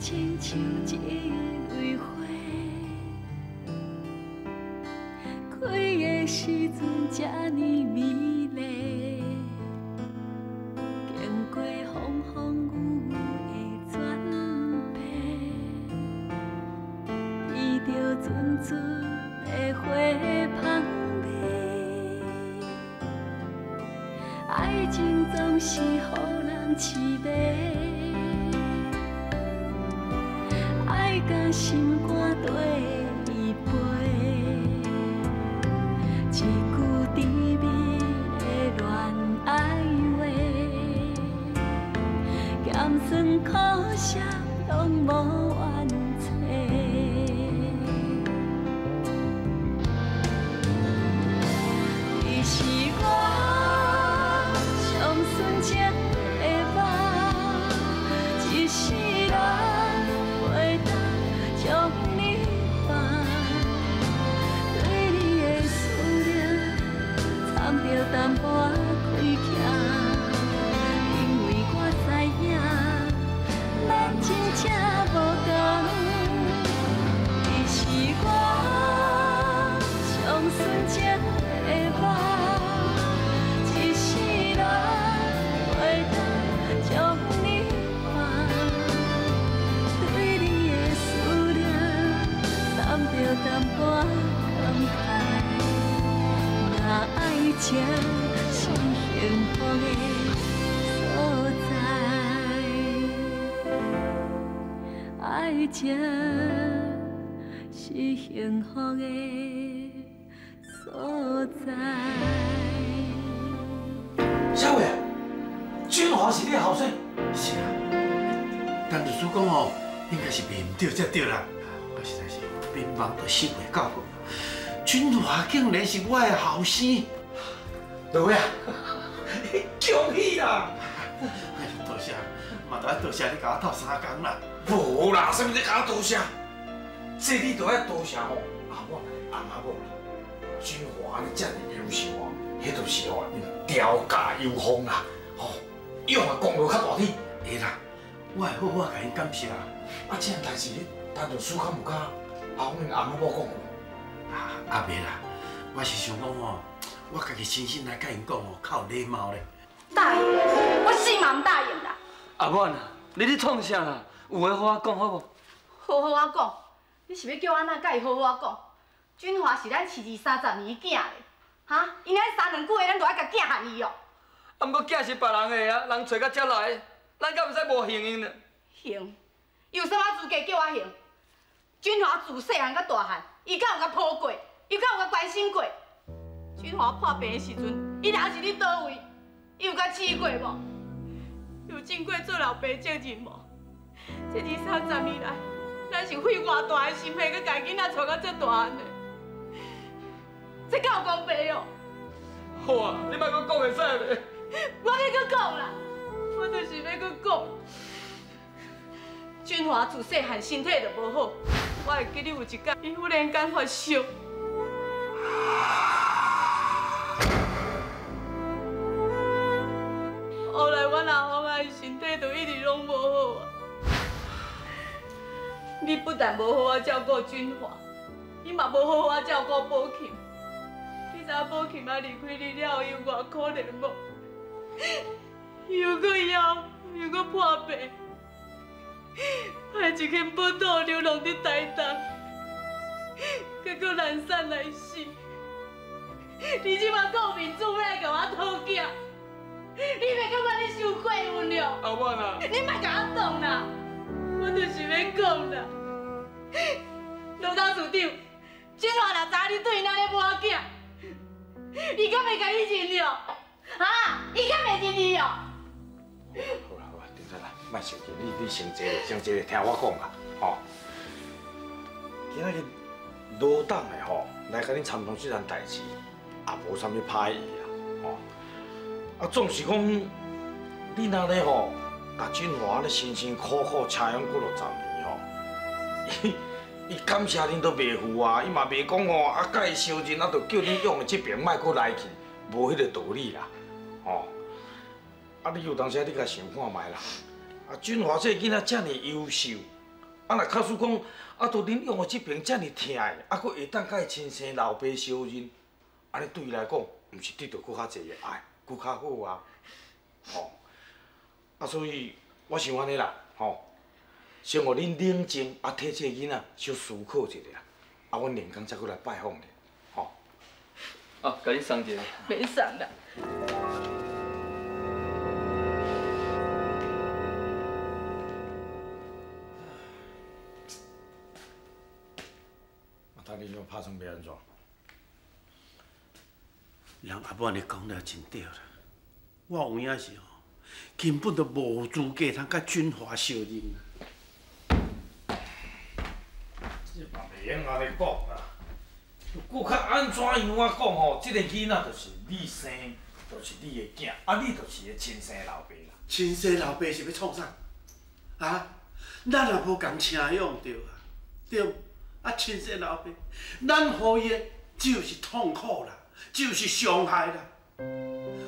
親像一蕊花，開的時陣這呢美麗，經過風風雨雨的轉變，闻著陣陣的花香味，愛情總是予人痴迷。愛甲心肝綴伊飞，一句甜蜜的戀愛話，咸酸苦澀攏無怨嗟。你是我上純情的夢，一世人袂當將你放，對你的思念摻著淡薄仔虧欠，因為我知影咱真正無仝。你是我上純情的夢，一世人袂當將你放，對你的思念摻著淡薄仔感慨，若愛情是幸福的所在，愛情是幸福的所在。小偉，俊華是你的後生？是啊，陳律師講吼，應該是袂毋對才對啦。我實在是眠夢都醒袂到。俊華竟然是我的後生，老偉啊，恭喜啦！多謝，嘛著愛多謝你共我鬥相共啦。無啦，啥物你共我多謝？這你著愛多謝吼，阿我阿媽某啦。俊華你遮爾優秀啊，彼就是吼調教有方啦，吼養的功勞較大滴。會啦，我會好好共𪜶感謝。啊，這項代誌，陳律師敢有佮阿峰𪜶翁仔某講過？啊，啊袂啦，我是想講吼，我家己親身來佮𪜶講吼，較有禮貌咧。答應，我死嘛毋答應啦！阿婉啊，你咧創啥啦？有話好好講好無？好好仔講，你是欲叫我按怎佮伊好好仔講？俊華是咱飼二三十年的囝咧，哈？伊按呢三兩句話，咱就愛共寄予伊哦。啊，毋過囝是別人的啊，人揣到遮來，咱敢毋使無還𪜶呢？還？有啥物資格叫我還？俊華自細漢到大漢，伊敢有共抱過？伊敢有共關心過？俊華破病的時陣，伊人是佇佗位？伊有共飼過無？有盡過做老爸責任無？這二三十年來，咱是費偌大的心血，閣共囡仔帶到這大漢的，這敢有公平哦？好啊，你莫閣講會使袂？我欲閣講啦，我就是欲閣講。俊華自細漢身體就無好，我會記得有一工，伊忽然間發燒。後來阮阿峰仔身體就一直攏無好啊。你不但無好好照顧俊華，你嘛無好好照顧寶琴。你知影寶琴仔離開你了後，伊有偌可憐無？伊又閣枵，又閣破病，派一間寶島流浪佇台東，結果難產來死。你這馬顧面子欲來共我討囝？你袂感覺你傷過分了？阿婉啊！你莫共我擋啦！我就是欲講啦。羅董事長，俊華若知影你對𪜶按呢無囝，伊敢會共你認了？哈？伊敢會認你哦？好啦好啦，丁仔啦，莫生氣，你先坐咧，先坐咧，聽我講啦，吼。今仔日羅董的吼來共恁參詳這件代誌，也無啥物歹意啦，吼。啊，總是講你若咧吼，共俊華按呢辛辛苦苦請養幾落十年吼，伊感謝恁都袂赴啊，伊嘛袂講吼，啊，佮伊相認啊，就叫恁養的這爿莫閣來去，無彼個道理啦，吼。啊，你有當時你共想看覓啦，啊，俊華這个囡仔遮爾優秀，啊，若假使讲，啊，都恁养的这边遮尔疼的，啊，阁会当佮伊亲生老爸相认，按呢对伊来讲，毋是得到阁较济的爱，阁较好啊，吼。啊，所以我想按呢啦，吼，先予恁冷静，啊，替这个囡仔小思考一下啦，啊，阮连工才阁来拜访咧，吼。啊，共你送一个。免送啦。啊，你这拍算欲按怎？人阿母按呢讲了真对啦，我有影是吼，根本就无资格通佮俊华相认啊！这嘛袂用按呢讲啦，阁较按怎样仔讲吼？这个囡仔就是你生，就是你的囝，啊，你就是伊的亲生老爸啦。亲生老爸是欲创啥？啊？咱也无共请养著啊，对？啊，亲生老爸，咱予伊的就是痛苦啦，就是伤害啦。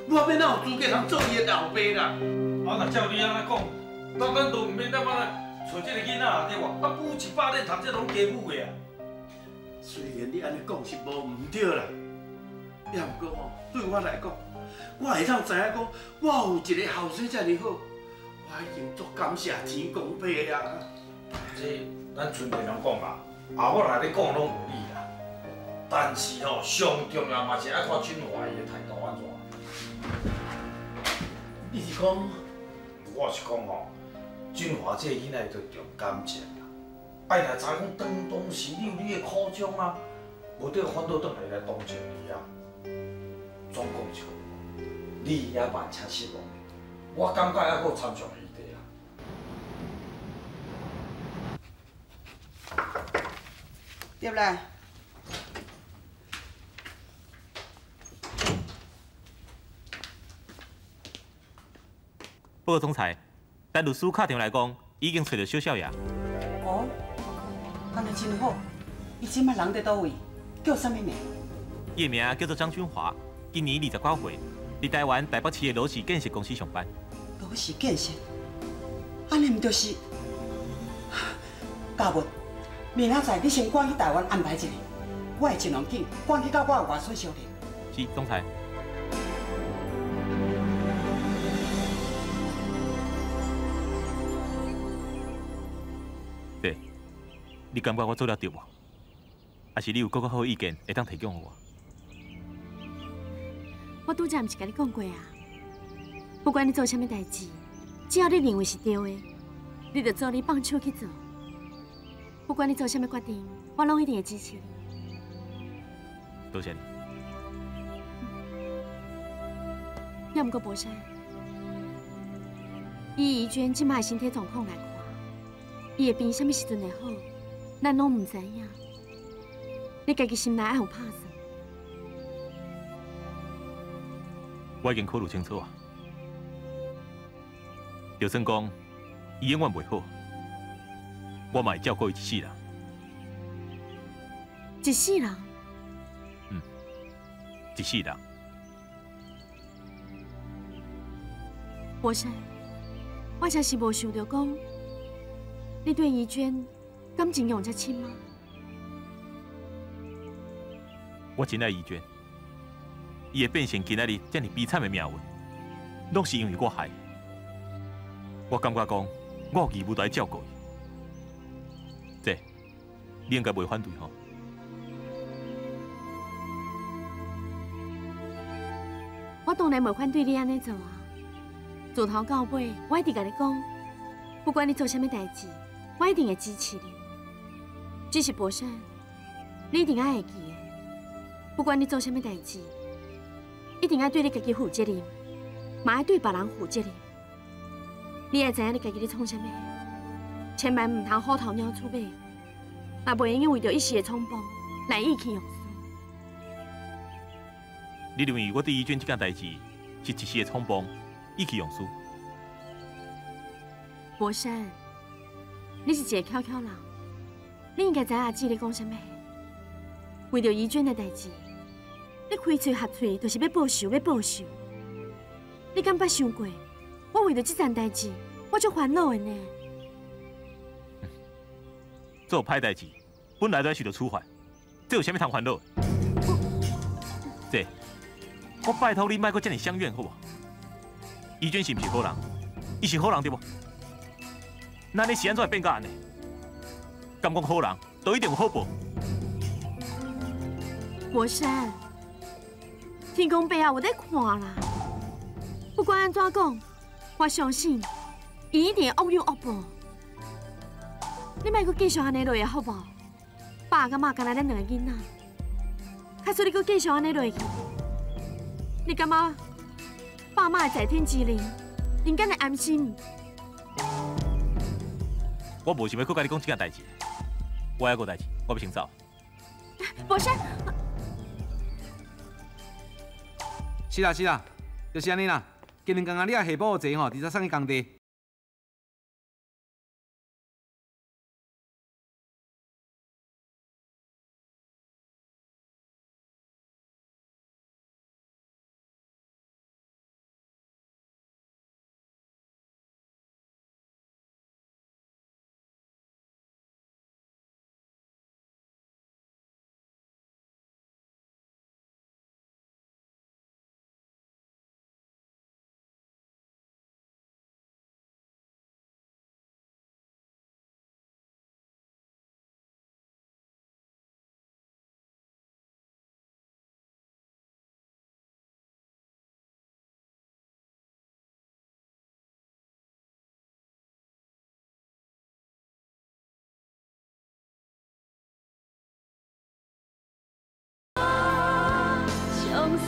我欲哪有资格通做伊的老爸啦？啊，若照你按呢讲，那咱都毋免踮啊揣这个囡仔啦，对无？啊，补100咧，读这拢加补的啊。虽然你按呢讲是无毋对啦，也毋过吼，对我来讲，我会当知影讲，我有一个后生遮尔好，我已经足感谢天公伯啊。这咱村里人讲啊，啊，我来咧讲拢有理啦。但是吼，上重要嘛是爱看俊华伊的态度按怎。你是讲？我是讲吼，俊华这个囡仔伊就重感情啦。爱若知影讲当时你有你的苦衷啊，无得反倒转来来同情你啊。总讲一句，你也万请失望的，我感觉犹阁有参详的余地啦。入来。报告总裁，陈律师敲电话来讲，已经揣著小少爷。哦，按呢真好。伊这摆人伫佗位？叫啥物名？伊的名叫做张君华，今年29岁，伫台湾台北市的罗氏建设公司上班。罗氏建设，按呢毋就是？嘉文，明仔载你先赶去台湾安排一下，我会尽量紧赶去佮我的外孙相认。是，总裁。对，你感觉我做了对无？还是你有阁较好的意见会当提供予我？我拄才毋是共你讲过啊？不管你做啥物代志，只要你认为是对的，你就做你放手去做。不管你做啥物决定，我拢一定会支持你。多谢你。也毋过博山，以怡娟这摆的身体状况来看，伊的病啥物时阵会好，咱拢毋知影。你家己心内爱有拍算。我已经考虑清楚啊，就算讲伊永远袂好，我嘛会照顾伊一世人。一世人？嗯，一世人。博山，我真是无想著讲，你对怡娟感情用遮深吗？我真爱怡娟，伊会变成今仔日遮尔悲惨的命运，拢是因为我害。我感觉讲，我有义务来照顾伊。这，你应该袂反对吼？我当然袂反对你按呢做啊！自头到尾，我一直共你讲，不管你做啥物代志，我一定会支持你。只是博山，你一定爱会记得，不管你做啥物代志，一定爱对你家己负责任，嘛爱对别人负责任。你爱知影你家己咧创啥物，千万毋通虎头鸟出尾，嘛袂用为著一时的冲动来意气用事。你认为我对怡娟这件代志是一时的冲动，意气用事？博山，你是一个巧巧人，你应该知影阿姊咧讲啥物。为著怡娟的代志，你开嘴合喙就是欲报仇，欲报仇。你敢捌想过，我为著这件代志，我足烦恼的呢？做歹代志，本来就爱受到处罚，这有啥物通烦恼？这，我拜托你莫阁遮尔相怨好无？怡娟是毋是好人？伊是好人对无？那你是按怎会变甲按呢？敢讲好人，都一定有好报。博山，天公伯啊，有咧看啦。不管按怎讲，我相信伊一定会恶有恶报。你莫阁继续按呢落去好无？爸佮妈干焦咱两个囡仔，假使你阁继续按呢落去，你感觉爸妈的在天之灵，𪜶敢会安心？我无想欲阁共你讲这件代志，我还阁有代志，我欲先走。博山，是啦是啦，就是按呢啦。今日刚刚你也下晡坐吼，直接送去工地。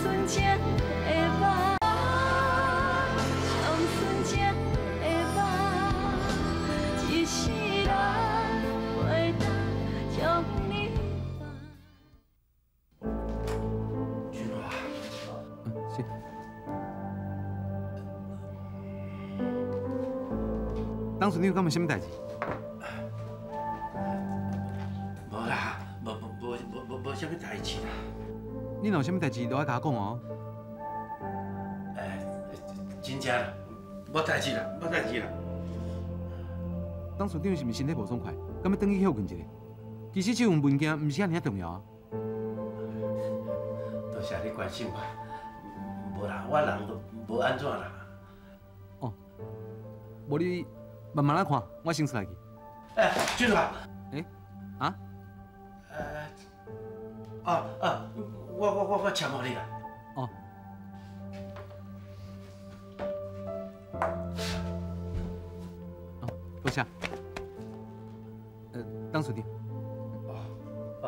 纯情的梦，上纯情的梦，一世人袂当将你放。俊华，是。董事长，敢有啥物代志？无啦，无啥物代志啦。你若有啥物代志，都爱共我讲哦。哎，真正啦，无代志啦，无代志啦。董事长是毋是身体无爽快？敢欲转去歇睏一下？其实这份文件毋是遐尔重要啊。多谢你关心我。无啦，我人都无按怎啦。哦，无你慢慢仔看，我先出来去。哎，俊华。哎，啊？哦哦。我签予你啦。哦。哦，多谢。董事长。哦哦。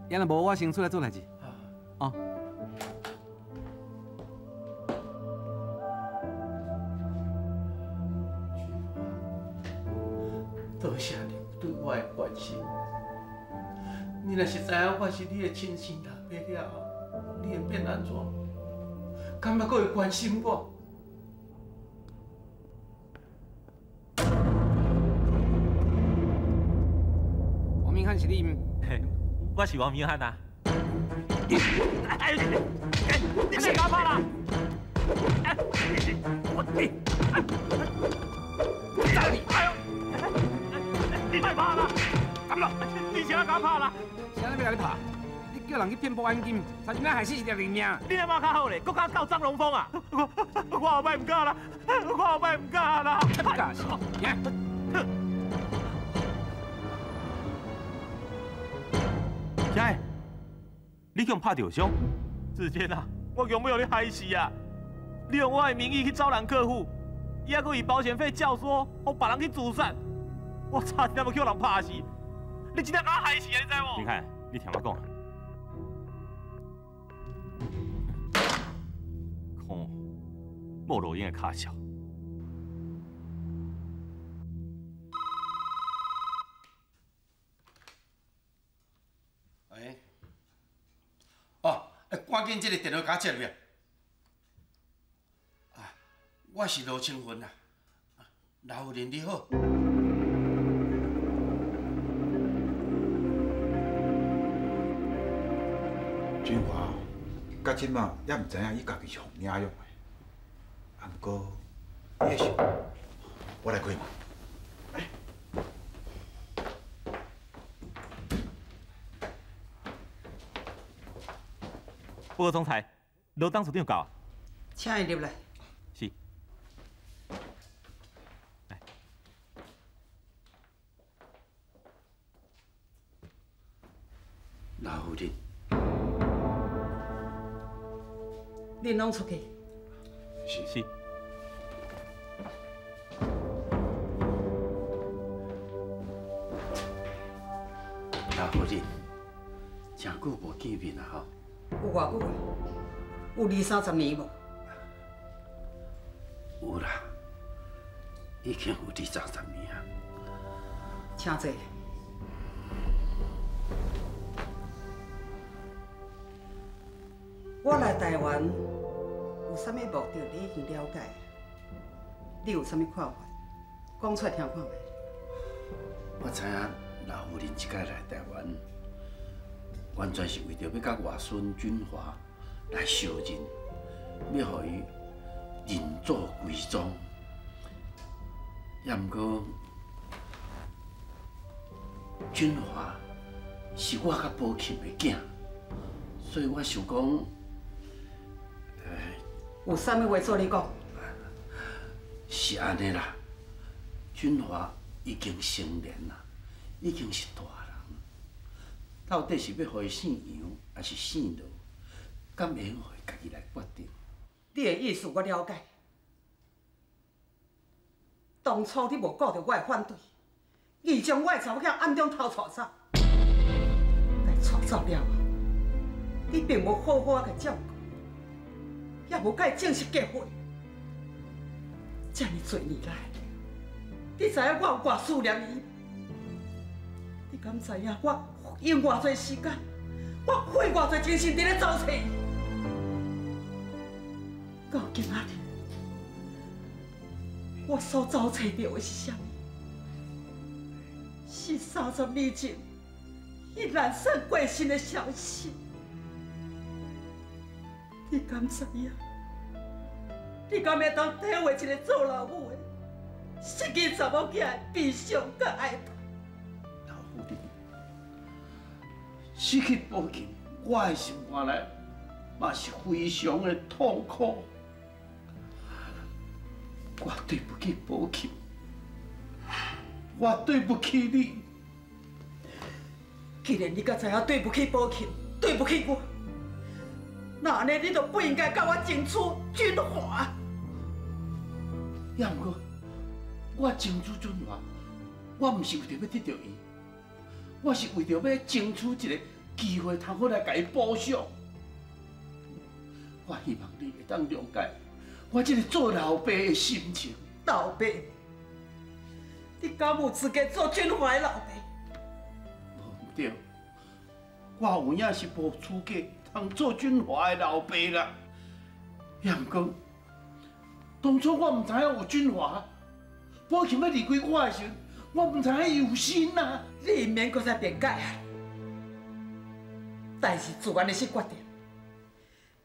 也若无，我先出来做代志。哦。多谢你对我的关心。你若是知影我是你的亲生老爸了后，你会变按怎？敢犹阁会关心我？王明翰是你？嘿，我是王明翰啊。哎，你别搞怕啦！哎，我你，哎呦，你别怕啦！怎了？你是按怎拍啦？谁人欲共你拍？你叫人去骗保安金，差点仔害死一条人命。你阿妈较好咧，阁敢告张龙峰啊？我后摆毋敢啦，我后摆毋敢啦。不敢是？啥？你去予拍著伤？志坚啊，我强欲予你害死啊！你用我的名义去招揽客户，伊还阁以保险费教唆，予别人去自杀，我差点欲予人拍死。你真正共我害死啊！你知无？你看，你听我讲，看，无路用的卡笑。喂，哦，赶紧这个电话共我接入来。啊，我是罗清云啊，老夫人你好。俊华到这马也毋知影伊家己是予领养的，啊，毋过你会想，我来开门。报告总裁，罗董事长到。请伊入来。是。来。老夫人，恁拢出去。是是。老夫人，真久无见面啊吼。有偌久啊？有二三十年无？有啦，已经有二三十年啊。请坐。我来台湾有啥物目的，你已经了解。你有啥物看法？讲出来听看觅。我知影老夫人这摆来台湾，完全是为著欲佮外孙君华来相认，欲予伊认祖归宗。也毋过，君华是我佮宝琴的囝，所以我想讲，有啥物话做你讲？是按呢啦，君华已经成年啦，已经是大人，到底是欲予伊姓杨还是姓罗，敢会用予伊家己来决定？你的意思我了解。当初你无顾著我的反对，硬将我的查某囝暗中偷带走，但带走了后，你并无好好仔共照顾，也无共伊正式结婚。这尔济年来，你知影我有偌思念伊？你敢知影我用偌济时间，我费偌济精神伫咧找揣伊？到今仔日，我所找揣著的是啥物？是30年前伊难产过身的消息。你敢知影？你敢会当体会一个做老母的失去查某囝的悲伤佮哀痛？老夫人，失去宝琴，我的心肝内嘛是非常的痛苦。我对不起宝琴，我对不起你。既然你敢知影对不起宝琴，对不起我，那按呢你就不应该共我争取君华。也毋过，我争取君华，我毋是为著欲得著伊，我是为著欲争取一个机会，通好来共伊补偿。我希望你会当谅解我这个做老爸的心情。老爸，你敢有资格做君华的老爸？无毋对，我有影是无资格通做君华的老爸啦。也毋过，当初我毋知影有君华，宝琴欲离开我的时阵，我毋知影伊有心啊。你毋免阁再辩解啊！代志自然的是决定。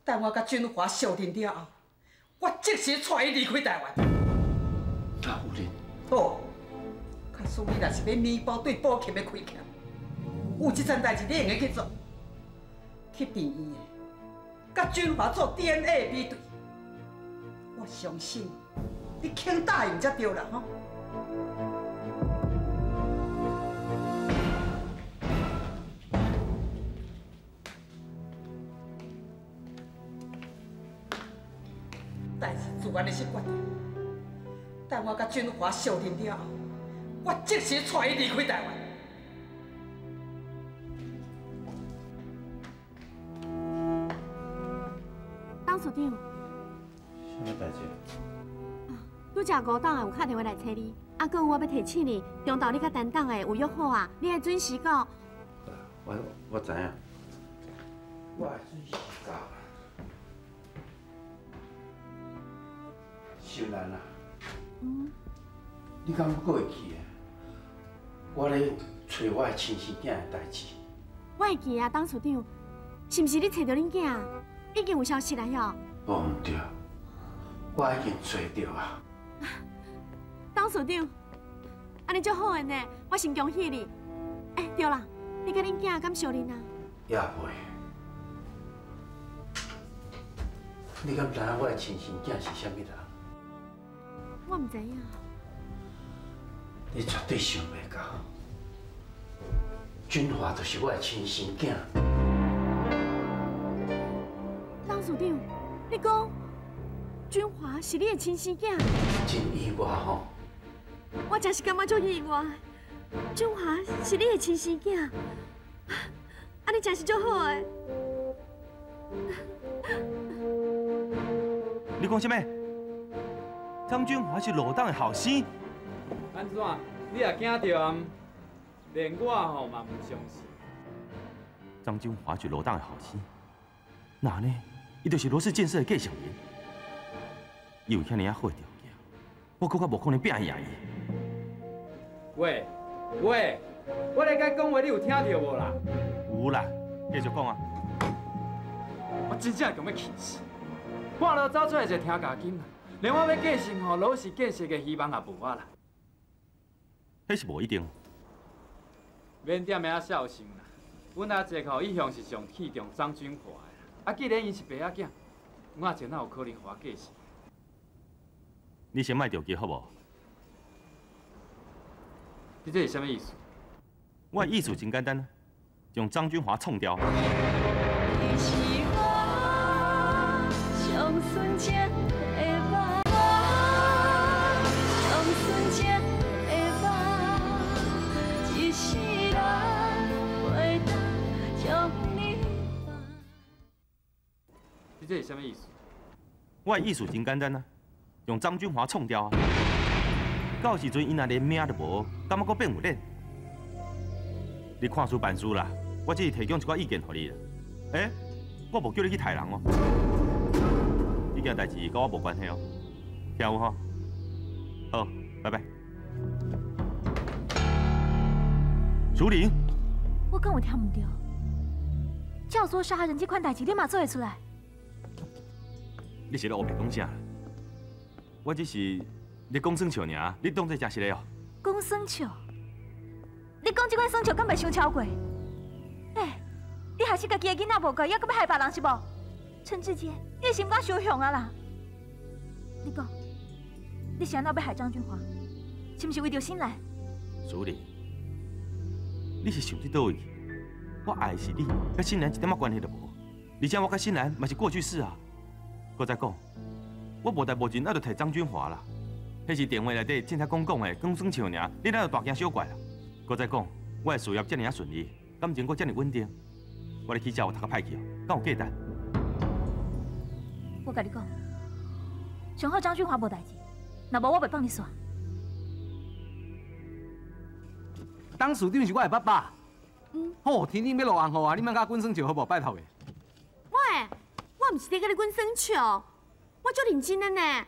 等我佮君华相认了后，我即时带伊离开台湾。老夫人，好，假使你若是欲弥补对宝琴的亏欠，有这层代志你会用去做，去病院的，佮君华做 DNA 比对。我相信你肯答应才对啦，吼。代志自然的是决定。等我佮君华相认了后，我即时带伊离开台湾。董事长，啥物代志？拄才吴董有敲电话来揣你，啊，阁有我欲提醒你，中昼你佮陈董的有约好啊，你爱准时到。我知影，我会准时到。秀兰啊，你敢阁会记得我咧揣我的亲生囝的代志？我会记啊，董事长，是毋是你揣著恁囝？已经有消息啦哟。无毋对，我已经揣著啊。董事长，按呢足好的呢，我先恭喜你。欸，对啦，你佮恁囝敢相认啊？也未。你敢知影我的亲生囝是啥物人？我毋知影。你绝对想袂到，君华就是我的亲生囝。董事长，你讲君华是你的亲生囝？真意外吼！我真是感觉足意外，君华是你的亲生囝，啊，你真是足好的。你讲啥物？张君华是罗党的后生？按怎？你也惊著啊？连我吼嘛毋相信。张君华是罗党的后生，那呢？伊就是罗氏建设的继承人。伊有遐尔仔好的条件，我阁较无可能拼赢伊。喂喂，我咧共讲话，你有听著无啦？有啦，继续讲啊。我真正强欲气死！半路走出来一个听家金，连我欲继承吼罗氏建设的希望也无啊啦。彼是无一定。免踮遐孝心啦，阮阿哲吼一向是上器重张君华的，啊，既然𪜶是爸仔囝，阮阿哲哪有可能予我继承？你先莫著急好无？你这是啥物意思？我的意思真简单，将张君华创掉。你是我上纯情的梦，上纯情的梦，一世人袂当将你放。你这是啥物意思？我的意思真简单啊，用张君华创掉啊。到时阵，伊若连命都无，敢犹阁变有脸？你看书办事啦，我只是提供一寡意见予你啦。欸，我无叫你去刣人哦，这件代志佮我无关系哦，听有吼？好，拜拜。淑玲，我敢有听毋对？教唆杀人这款代志，你嘛做会出来？你是咧乌白讲啥？我只是咧讲耍笑尔，你当做真实的哦？讲耍笑？你讲这款耍笑，敢袂伤超过？欸，你害死家己的囡仔无够，犹阁欲害别人是无？陈志坚，你的心肝伤凶啊啦！你讲，你是按怎欲害张君华？是毋是为著新兰？淑玲，你是想伫佗位去？我爱的是你，佮新兰一点仔关系都无。而且我佮新兰嘛是过去式啊。阁再讲，我无代无志，那就提张君华啦。彼是电话内底凊彩讲讲的，讲耍笑尔，你哪有大惊小怪啦？阁再讲，我的事业遮尔仔顺利，感情阁遮尔稳定，我咧起遮有读较歹去哦，敢有价值？我共你讲，上好张君华无代志，若无我袂放你煞。董事长是我的爸爸。嗯。吼，天顶欲落红雨啊，你莫佮我滚耍笑好无？拜托的。喂，我毋是咧佮你滚耍笑，我足认真的呢。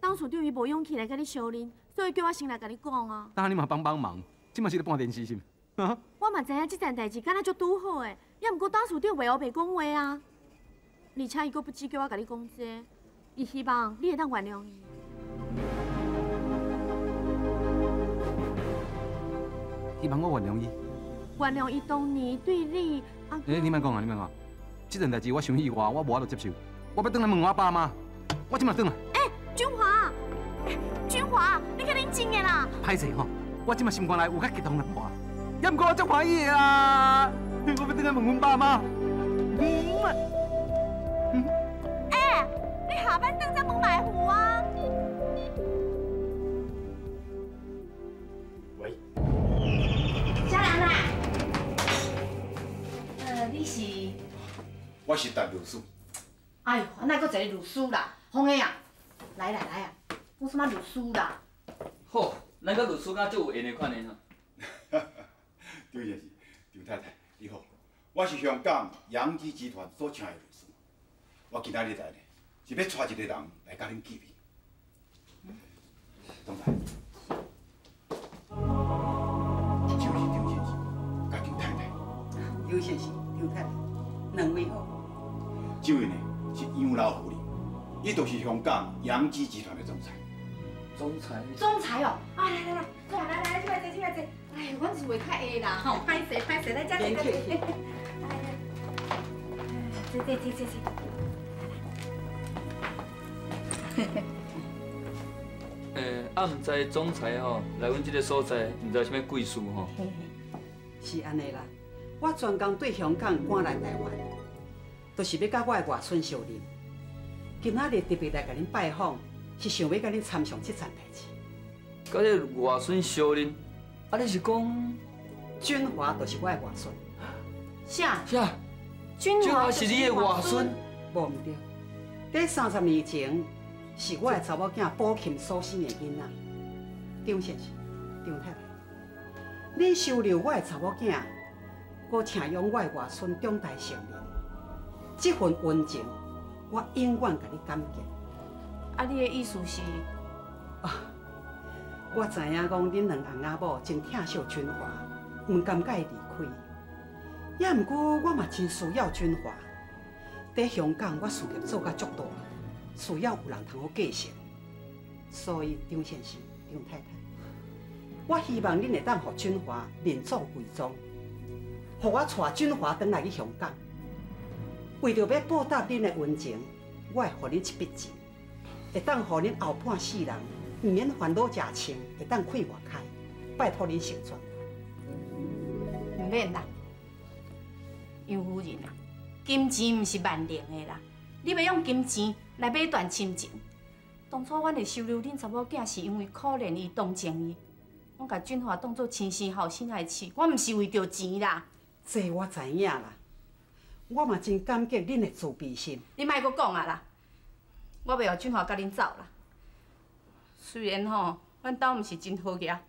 董事长伊无勇气来佮你相认，所以叫我先来共你讲啊。当你嘛帮帮忙，这嘛是咧搬电视是毋？我嘛知影这件代志敢若足拄好的，也毋过董事长袂乌白讲话啊。而且伊阁不止叫我共你讲这个，伊希望你会当原谅伊。希望我原谅伊？原谅伊当年对你啊。欸，你莫讲啊，你莫讲，这件代志我伤意外，我无法度接受。我欲转来问我爸妈，我这马转来。欸，君华，君华，你较冷静的啦。歹势吼，我这马心肝内有较激动淡薄，也毋过我足欢喜的啦。我欲转来问阮爸妈。欸，你下班转才问埋户啊？喂。啥人啦？你是？我是陈律师。哎呦，哪阁一个律师啦？风的啊，来啦来啊，讲什么律师啦？好，咱佮律师敢足有缘的款的吼。张先生，张太太，你好，我是香港扬基集团所请的律师。我今仔日来呢，是欲带一个人来佮恁见面。总裁，就是张先生，佮张太太。张先生、张太太，两位好。这位呢是杨老夫人，伊就是香港扬基集团的总裁。总裁。总裁哦，啊来来来，来来来，这边坐，这边坐。哎，阮是袂较下啦，吼，歹势歹势，来这坐，坐。坐坐坐坐坐。啊，毋知总裁吼来阮这个所在，毋知有啥物贵事吼？是按呢啦，我专工对香港赶来台湾，就是欲佮我的外孙相认。今仔日特别来共恁拜访，是想欲共恁参详这层代志。佮你外孙相认，啊，你是讲俊华就是我的外孙？啥？啥？俊华是你的外孙？无毋对，伫30年前，是我的查某囝宝琴所生的囡仔。张先生、张太太，恁收留我的查某囝，阁请养我的外孙长大成人，这份恩情，我永远共你感激。啊，你的意思是？啊，我知影讲恁两翁仔某真疼惜春华，毋甘佮伊离开。也毋过我嘛真需要春华。伫香港，我事业做甲足大，需要有人通好继承。所以张先生、张太太，我希望恁会当予俊华认祖归宗，予我带俊华转来去香港。为著欲报答恁的恩情，我会予恁一笔钱，会当予恁后半世人毋免烦恼食穿，会当快活开。拜托恁成全。毋免啦，杨夫人啊，金钱毋是万能的啦，你欲用金钱来买断亲情。当初阮会收留恁查某囝，是因为可怜伊、同情伊。我共俊华当作亲生后生来饲，我毋是为著钱啦。这我知影啦，我嘛真感激恁的慈悲心。你莫阁讲啊啦，我袂予俊华共恁走啦。虽然吼，阮兜毋是真好额，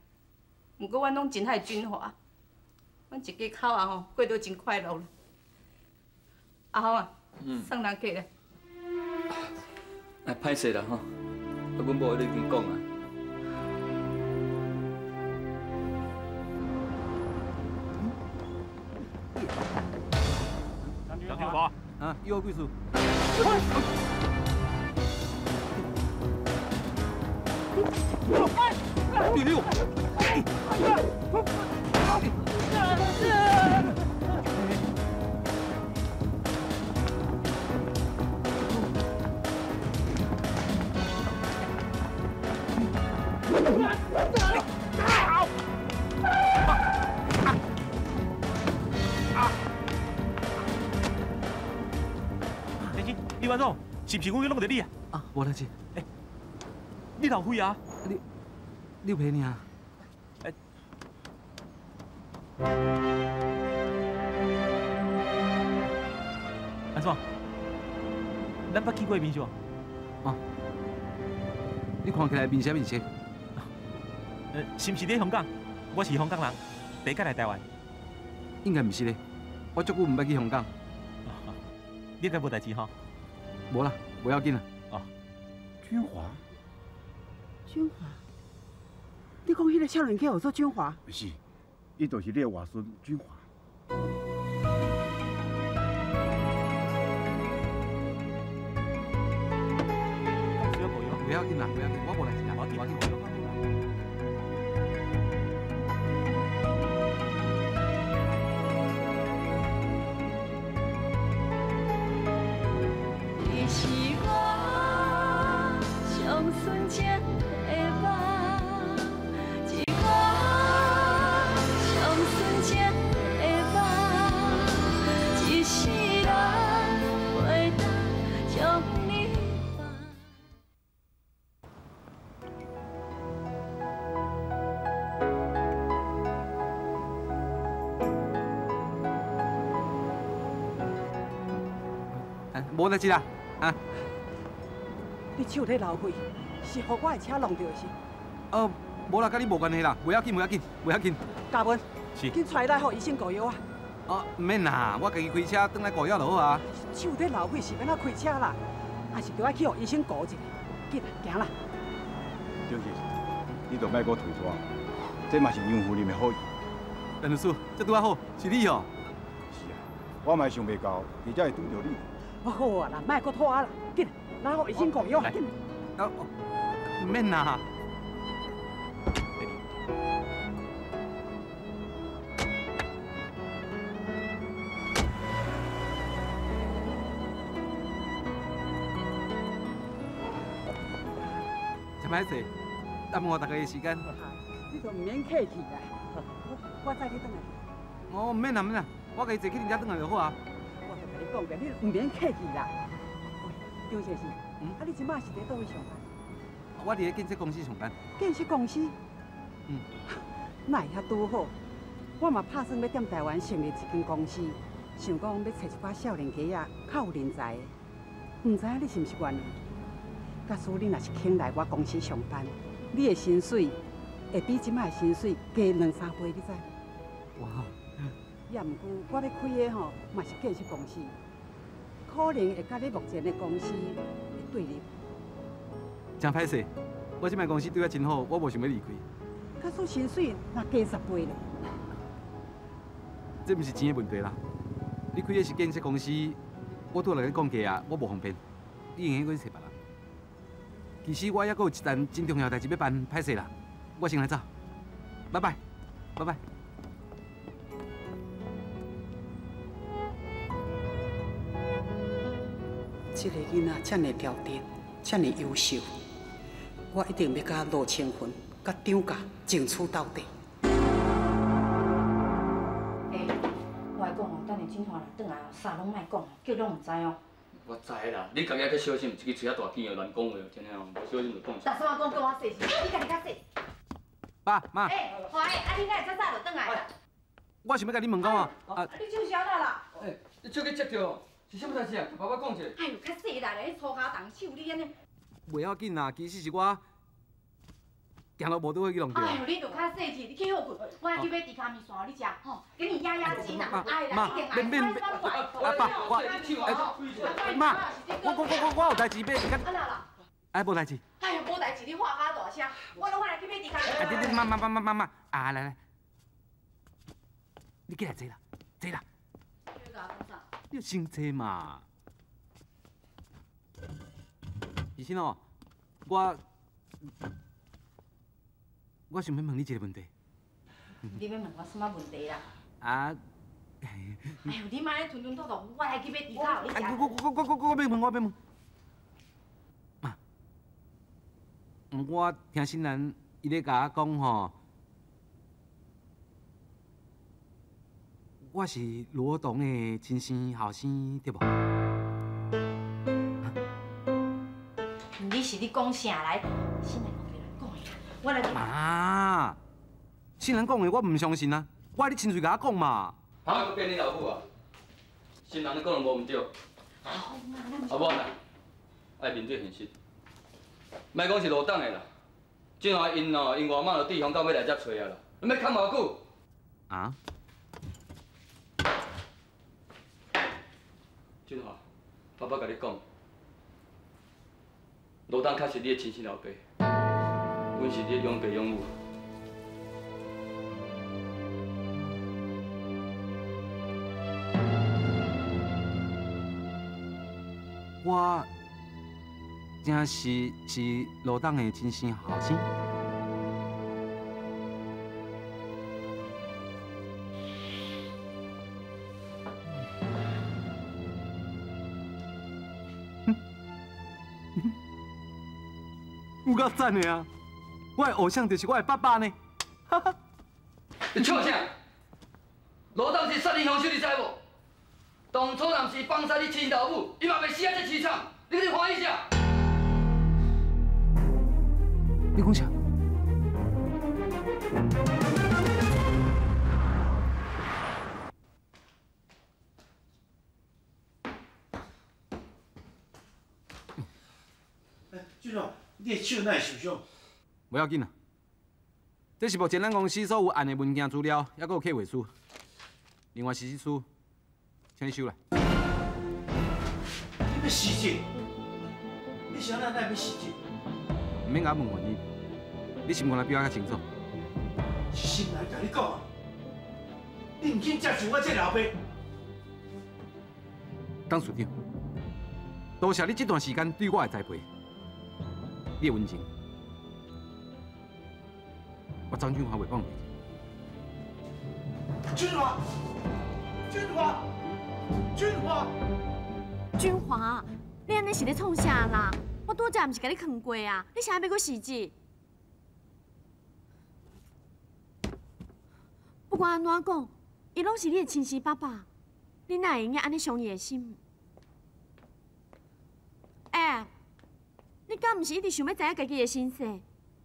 毋过阮拢真爱俊华，阮一家口啊吼过得真快乐啦。阿豪啊，送人客来。哎，歹势啦吼，啊，阮某已经讲啊。张俊华，啊，有贵事？哎呦！先生，李万总，是毋是阮去弄著你啊？啊，无代志。欸，你流血啊？你有皮尔？欸，按怎？咱捌见过面是无？啊，你看起来面色面色。是毋是伫香港？我是香港人，第一摆来台湾。应该毋是咧，我足久毋捌去香港。你应该无代志吼？无啦，无要紧啦。哦，君华。君华，你讲彼个少年叫做君华？是，伊就是你的外孙君华。不要紧啦，不要紧，我无代志啦，无要紧。你是我上纯情的梦，一个上纯情的梦，一世人袂当将你放。无代志啦，啊！你手咧流血，是予我的车弄著的是？哦，无啦，佮你无关系啦，袂要紧，袂要紧，袂要紧。嘉文，是，紧带伊来予医生顾药啊！哦，毋免啦，我家己开车转来顾药就好啊。手咧流血是欲按怎开车啦？还是著爱去予医生顾一下？紧，行啦。张先生，你就莫阁推脱，这嘛是杨夫人的好意。陈律师，这拄仔好，是你哦。是啊，我嘛想袂到，伫遮会拄著你。好啊啦，莫阁拖啦，紧，来予医生顾药，紧。啊，毋免啦。歹势，耽误大家的时间。你就毋免客气啦，我载你转来。哦，毋免啦，毋免啦，我家己坐去恁遮转来就好啊。我就共你讲过，你毋免客气啦。喂，张先生，啊，你这马是伫佗位上班？我伫咧建设公司上班。建设公司？嗯。哪会遐拄好？我嘛拍算欲踮台湾成立一间公司，想讲欲揣一寡少年家仔较有人才的，毋知影你是毋是愿意？假使你若是肯来我公司上班，你的薪水会比这摆的薪水加两三倍，你知？哇！也毋过我咧开的吼，嘛是建设公司，可能会佮你目前的公司会对立。真歹势，我这摆公司对我真好，我无想欲离开。假使薪水若加10倍咧？这毋是钱的问题啦。你开的是建设公司，我拄来讲价啊，我无方便，你用该去揣别人。其实我犹阁有一单真重要代志欲办，歹势啦，我先来走，拜拜，拜拜。这个囡仔遮尔调直，遮尔优秀，我一定欲佮罗清芬、佮张家争取到底。欸，我来讲哦，等下振华若转来哦，啥拢莫讲，叫拢毋知哦。我知啦，你家己爱较小心，一支喙仔大耳哦，乱讲话，真的哦，无小心就讲。大声讲叫我细心，你家己较细。爸妈。欸，华的，啊你哪会遮早就转来啦？我想欲共你问讲哦，啊。你手啥啦？欸，你手去接著，是啥物代志啊？共爸爸讲一下。哎呦，较细力嘞，迄粗跤重手，你按呢？袂要紧啦，其实是我行路无拄好去弄著。哎呦，你就较细气，你去歇困，我爱去买猪跤面线予你食，吼，给你压压惊啦。哎啦，一定爱。免免免，阿爸，我，妈，我有代志欲。啊哪啦？哎，无代志。哎呦，无代志，你喊较大声，我拢爱来去买猪跤。啊，你你妈妈妈妈妈妈，啊来来，你过来坐啦，坐啦。你先坐嘛。其实哦，我想欲问你一个问题。你欲问我啥物问题啦？啊！哎呦，你莫咧吞吞吐吐，我来去买猪跤予你食。我欲问，我欲问。妈，我听新兰伊咧共我讲吼，我是罗董的亲生后生，对无？你是咧讲啥来？新兰讲的讲的，我来。妈，新兰讲的我毋相信啊！我爱你亲嘴共我讲嘛。哈，阁变你老母啊？新兰咧讲的无毋对。阿某啦，爱面对现实。莫讲是罗董的啦，振华𪜶哦，𪜶外妈就对香港欲来遮揣啊啦，你欲崁偌久？啊？振华，爸爸共你讲，罗董确实你的亲生老爸，阮是你的养爸养母。我真是是罗董的亲生后生。有够赞的啊！我的偶像就是我的爸爸呢。哈哈。你笑啥？罗董是杀人凶手，你知无？当初若毋是放杀你亲老母，伊嘛袂死啊这凄惨。你去欢喜啥？你讲啥？欸，俊华，你的手哪会受伤？无要紧啦，这是目前咱公司所有案的文件资料，犹阁有客户书，另外是这书，请你收来。你欲辞职？你是按怎哪欲辞职？毋免共我问原因，你心肝内比我较清楚。是心内共你讲，你毋肯接受我这个老爸。董事长，多谢你这段时间对我的栽培，你的温情，我张俊华袂放袂记。俊华，俊华，俊华，俊华，你按呢是咧创啥啦？我我拄才毋是共你劝过啊，你啥欲阁辞职？不管按怎讲，伊拢是你的亲生爸爸，你哪会用得按呢伤伊的心？欸，你敢毋是一直想欲知影家己的身世？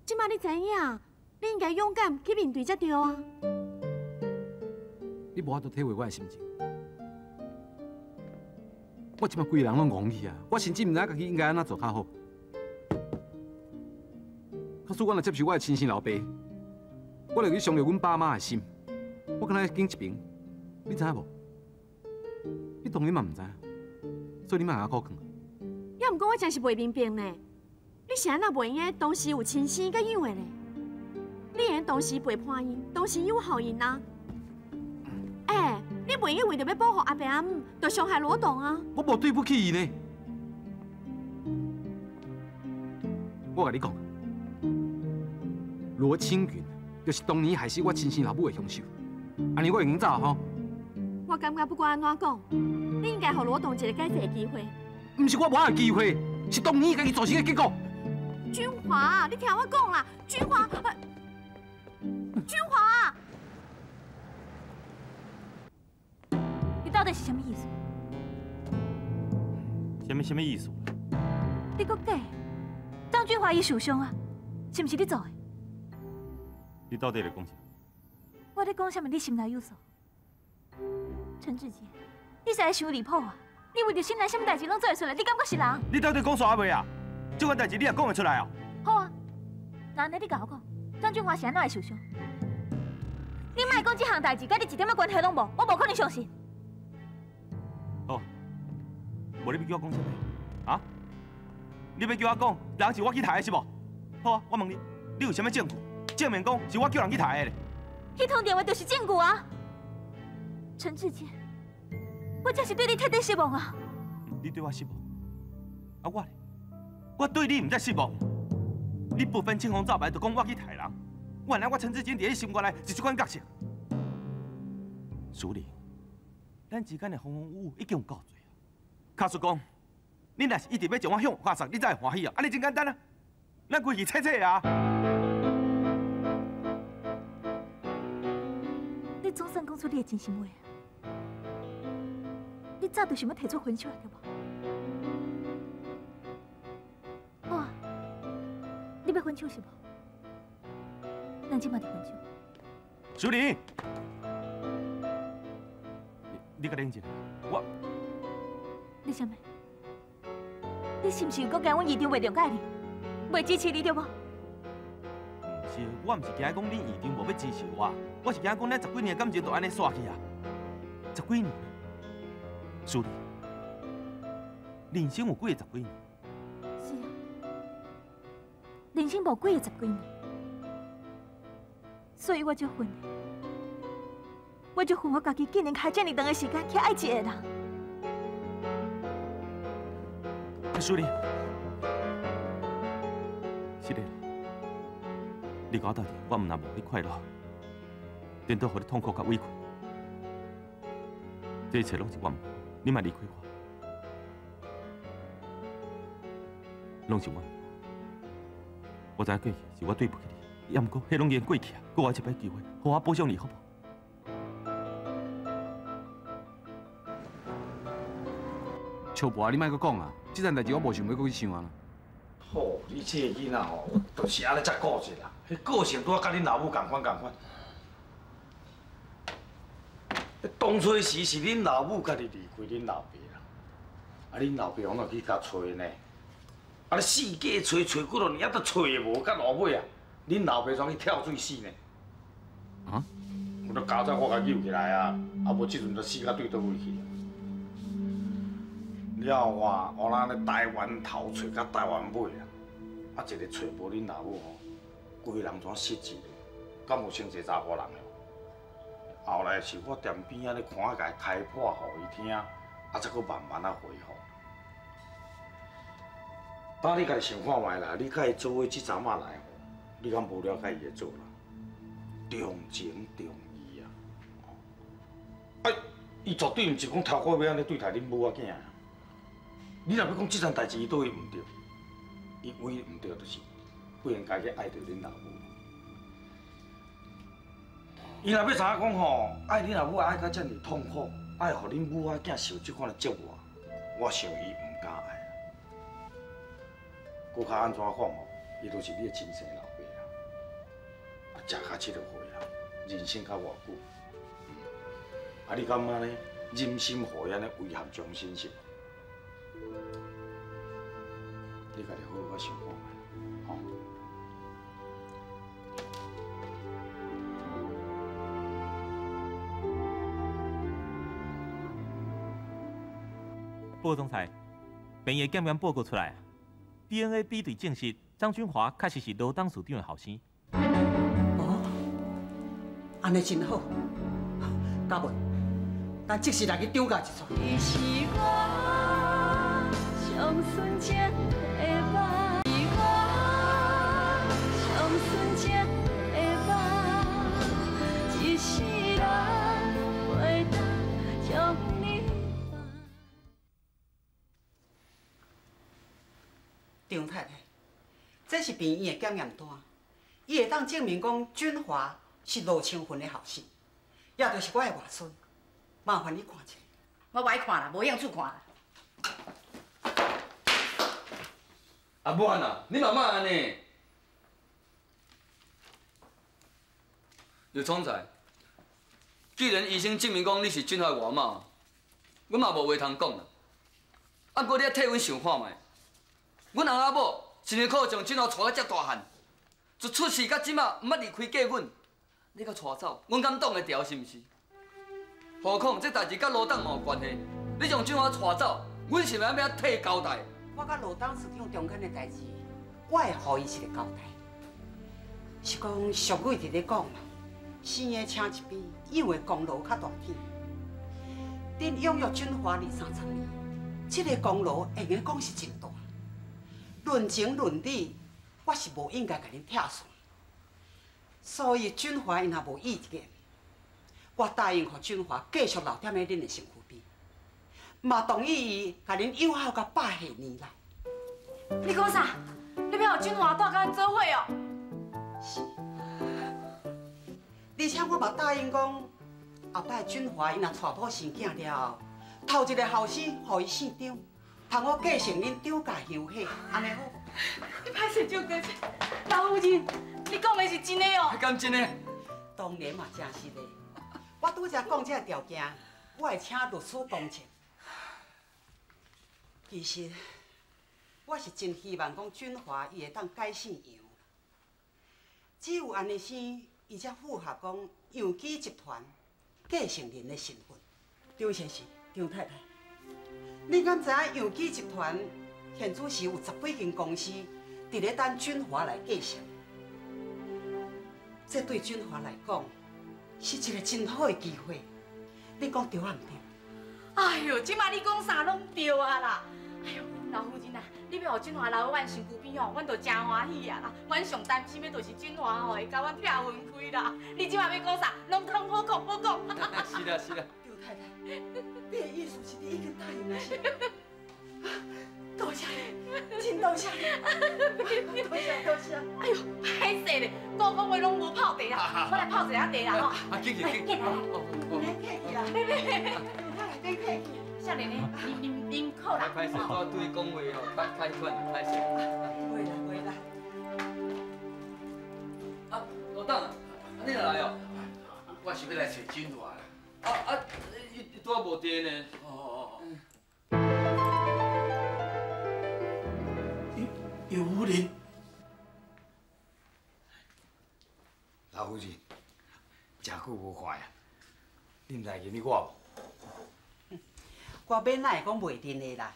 这摆你知影，你应该勇敢去面对才对啊！你无法度体会我的心情。我这摆规个人拢戆去啊！我甚至毋知影家己应该按怎做较好。假使我若接受我的亲生老爸，我就去伤著阮爸妈的心。我敢若拣一边，你知影无？你当然嘛毋知，所以你莫共我讲。也毋过我真是袂明白呢，你是按怎袂用得同时有亲生佮养的呢？你会用同时背叛𪜶，同时友好𪜶啊？欸，你袂用为著欲保护阿爸阿姆，就伤害罗董啊！我无对不起伊呢。我共你讲，罗青云就是当年害死我亲生老母的凶手。按呢我会用走吼？我感觉不管按怎讲，你应该予罗董一个解释的机会。毋是我无爱机会，是当年家己造成的结果。君华，你听我讲啦，君华，君华，你到底是啥物意思？啥物意思？你阁假？张君华伊受伤啊，是毋是你做的？你到底咧讲啥？我咧讲啥物？你心内有数。陈志杰，你实在伤离谱啊！你为著心内啥物代志拢做会出来，你敢阁是人？你到底讲煞未啊？这款代志你也讲会出来哦？好啊，那按呢你共我讲，张俊华是按怎会受伤？你莫讲这项代志，佮你一点仔关系拢无，我无可能相信。好，无你欲叫我讲啥物？啊？你欲叫我讲，人是我去刣的是无？好啊，我问你，你有啥物证据证明讲是我叫人去刣的咧？彼通电话就是证据啊！陈志坚，我真是对你彻底失望啊！你对我失望，啊我咧？我对你毋才失望。你不分青红皂白就讲我去刣人，原来我陈志坚伫你心肝内是这款角色。淑玲，咱之间的风风雨雨已经有够济啊。假使讲，你若是一直欲将我向下杀，你才会欢喜啊？按呢真简单啊，咱规气切切啊！你总算讲出你的真心话啊！你早就想欲提出分手啊，对无？好啊，你欲分手是无？咱这马就分手。淑玲，你较冷静，我。你啥物？你是毋是又阁惊阮院长袂谅解你，袂支持你对无？毋是，我毋是惊讲恁院长无欲支持我，我是惊讲咱十几年的感情就按呢煞去啊！十几年，淑玲，人生有几个十几年？是啊，人生无几个十几年，所以我足恨的，我足恨我家己竟然开这么长的时间去爱一个人。淑玲，是的，你佮我斗阵，我毋若无你快乐，颠倒予你痛苦佮委屈，这一切拢是我毋好，你莫离开我，拢是我，我知影过去是我对不起你，也毋过彼拢已经过去啊，阁予我一摆机会，予我补偿你好无？笑婆，你莫阁讲啊！这件代志我无想欲阁去想啊。好，你这个囡仔吼，就是按呢遮固执啦。彼个性拄仔佮恁老母仝款仝款。当初时是恁老母家己离开恁老爸啦，啊，恁老爸往哪去共揣呢？啊，你四界揣揣几落年，犹阁揣无，到落尾啊，恁老爸怎去跳水死呢？啊？我都佳哉我共救起来啊，啊无这阵就死到对佗位去。了后啊，我咱咧台湾头揣到台湾尾啊，啊一个揣无恁老母吼，规个人怎失志咧？敢有伤济查甫人的？后来是我踮边仔咧看，共伊开破予伊听，啊才阁慢慢仔恢复。当你家己想看觅啦，你佮伊做伙这阵仔来吼，你敢无了解伊的做人，重情重义啊！啊，伊绝对毋是讲头壳欲按呢对待恁母仔囝。你若欲讲这件代志，伊佗位毋对，伊唯一毋对就是不应该去爱著恁老母。伊若欲知影讲吼，爱恁老母爱甲遮尔痛苦，爱予恁母仔囝受这款的折磨，我想伊毋敢爱。阁较按怎讲吼，伊都是你的亲生老爸啊！啊，食较这个岁啊，人生较偌久，啊，你感觉呢？忍心予伊按呢遗憾终身是无？你家己好好想看觅，吼。报总裁，病院检验报告出来，DNA 比对证实张君华确实是罗董事长的后生。哦，按呢真好，嘉文，咱即时来去张家一撮。你是我上纯情的梦，是我上纯情的梦，一世人袂当将你放。张太太，这是病院的检验单，伊会当证明讲俊华是罗清芬的后生，也就是我的外孙。麻烦你看一下。我无爱看啦，无兴趣看啦。阿满啊，你嘛莫按呢。刘总裁，既然医生证明讲你是俊华的外妈，阮嘛无话通讲啦。啊，毋过你爱替阮想看觅。阮翁仔某辛辛苦苦将俊华带到遮大汉，自出世到这马，毋捌离开过阮。你阁带走，阮敢挡会牢是毋是？何况这代志佮罗董嘛有关系，你将俊华带走，阮是欲按怎替交代？我佮罗董事长中间的代志，我会予伊一个交代。是讲俗语伫咧讲嘛，生的请一边，养的功劳较大天。恁养育俊华二三十年，这个功劳会用讲是真大。论情论理，我是无应该共恁拆散。所以俊华伊若无意见，我答应予俊华继续留踮咧恁的身躯边，嘛同意伊共恁友好到百岁年老。你讲啥？你欲予俊华蹛佮阮做伙哦？是。而且我嘛答应讲，后摆俊华伊若娶某生囝了后，头一个后生予伊姓张，通好继承恁张家香火，按呢好无？你歹势张家老夫人，你讲的是真的哦？敢真的？当然嘛，真实的。我拄才讲这个条件，我会请律师公证。其实，我是真希望讲俊华伊会当改姓杨，只有按呢生，伊才符合讲杨记集团继承人的身份。张先生、张太太，你敢知影杨记集团现此时有10几间公司伫咧等俊华来继承？这对俊华来讲是一个真好的机会。你讲对啊毋对？哎呦，这马你讲啥拢对啊啦！哎呦，老夫人啊，你欲予俊华留阮身躯边吼，阮就真欢喜啊啦。阮上担心的就是俊华吼会共阮拆分开啦。你这马欲讲啥，拢通好讲好讲。是啦是啦。张太太，你的意思是你已经答应了是？多谢你，真多谢你，多谢多谢。哎呦，歹势咧，讲讲话拢无泡茶啦，我来泡一下茶啦吼。啊，紧去紧去，来客气啦，别别别，来别客气。少年的，啉啉啉好啦。歹势，我对讲话吼，较较迄款，歹势。袂啦袂啦。啊，老董，啊你哪来哦？我是欲来揣俊华啦。啊啊，伊拄仔无伫呢。哦哦哦。尤夫人，老夫人，诚久无看啊，你毋知认得我无？我欲哪会讲袂认得啦？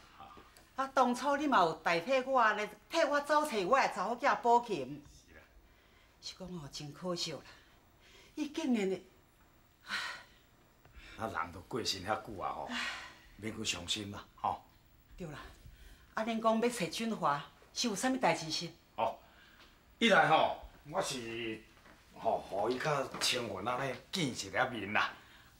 啊，当初你嘛有代替我咧，替我走揣我的查某囝宝琴。是啦。是讲哦，真可惜啦，伊竟然会……啊，人都过身遐久啊吼，免阁伤心啦，吼。对啦，啊，恁讲欲揣俊华，是有啥物代志是？哦，一来吼，我是吼，予伊佮清云按呢见一下面啦。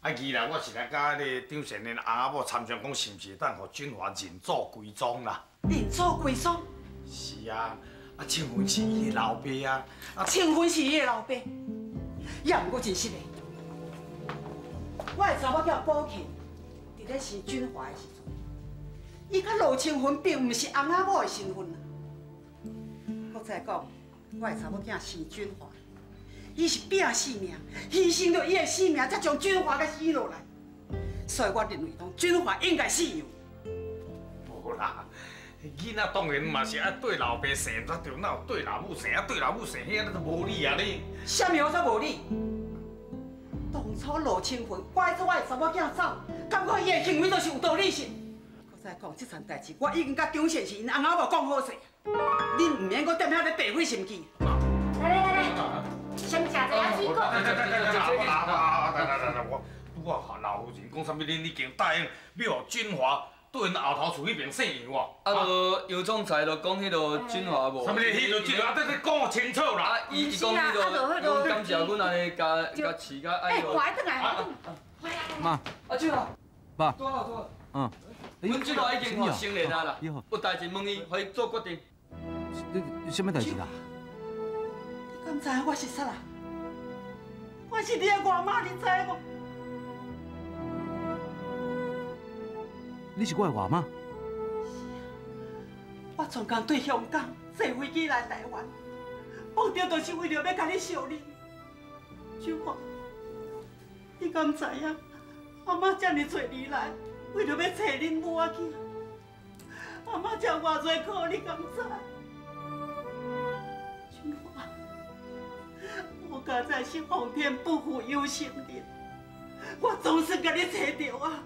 啊，二来我是来佮彼个张善仁翁仔某参详，讲是毋是会当予俊华认祖归宗啦？认祖归宗？是是啊，啊庆芬是伊的老爸啊，啊庆芬是伊的老爸，也毋过真实的。我的查某囝宝琴，伫咧生俊华的时阵，伊佮罗清芬并毋是翁仔某的身份啊。阁再讲，我的查某囝生俊华，伊是拼性命，牺牲著伊的性命，才将俊华佮生落来。所以我认为讲，俊华应该姓杨。无啦，囡仔当然嘛是爱对老爸姓才对，哪有对老母姓啊？对老母姓，彼个都无理啊！你啥物叫做无理？当初罗清芬拐走我的查某囝走，感觉伊的行为就是有道理性。阁再讲这层代志，我已经佮张先生𪜶翁仔某讲好势，恁毋免阁踮遐咧白费心机。来来来来，先食一下水果。来来来来，我我老夫人讲啥物？恁已经答应要予俊华对𪜶后头厝彼边姓杨哦。啊，无杨总裁就讲彼个俊华无。啥物？彼个俊华，啊，你讲清楚啦。啊，伊讲彼个，讲感谢阮按呢共共饲甲爱。哎，快转来，快转来。妈。阿俊华。爸。拄好拄好。嗯。阮俊华已经吼成年啊啦，有代志问伊，予伊做决定。你啥物代志啦？你敢知影我是啥人？我是你的外妈，你知无？你是我的外妈？是啊，我专工对香港坐飞机来台湾，目的就是为了欲共你相认。俊华，你敢知影？阿妈遮尔济年来，为了欲找恁母仔囝，阿妈吃偌济苦，你敢知？俊华，我敢知是皇天不负有心人，我总算共你找著啊！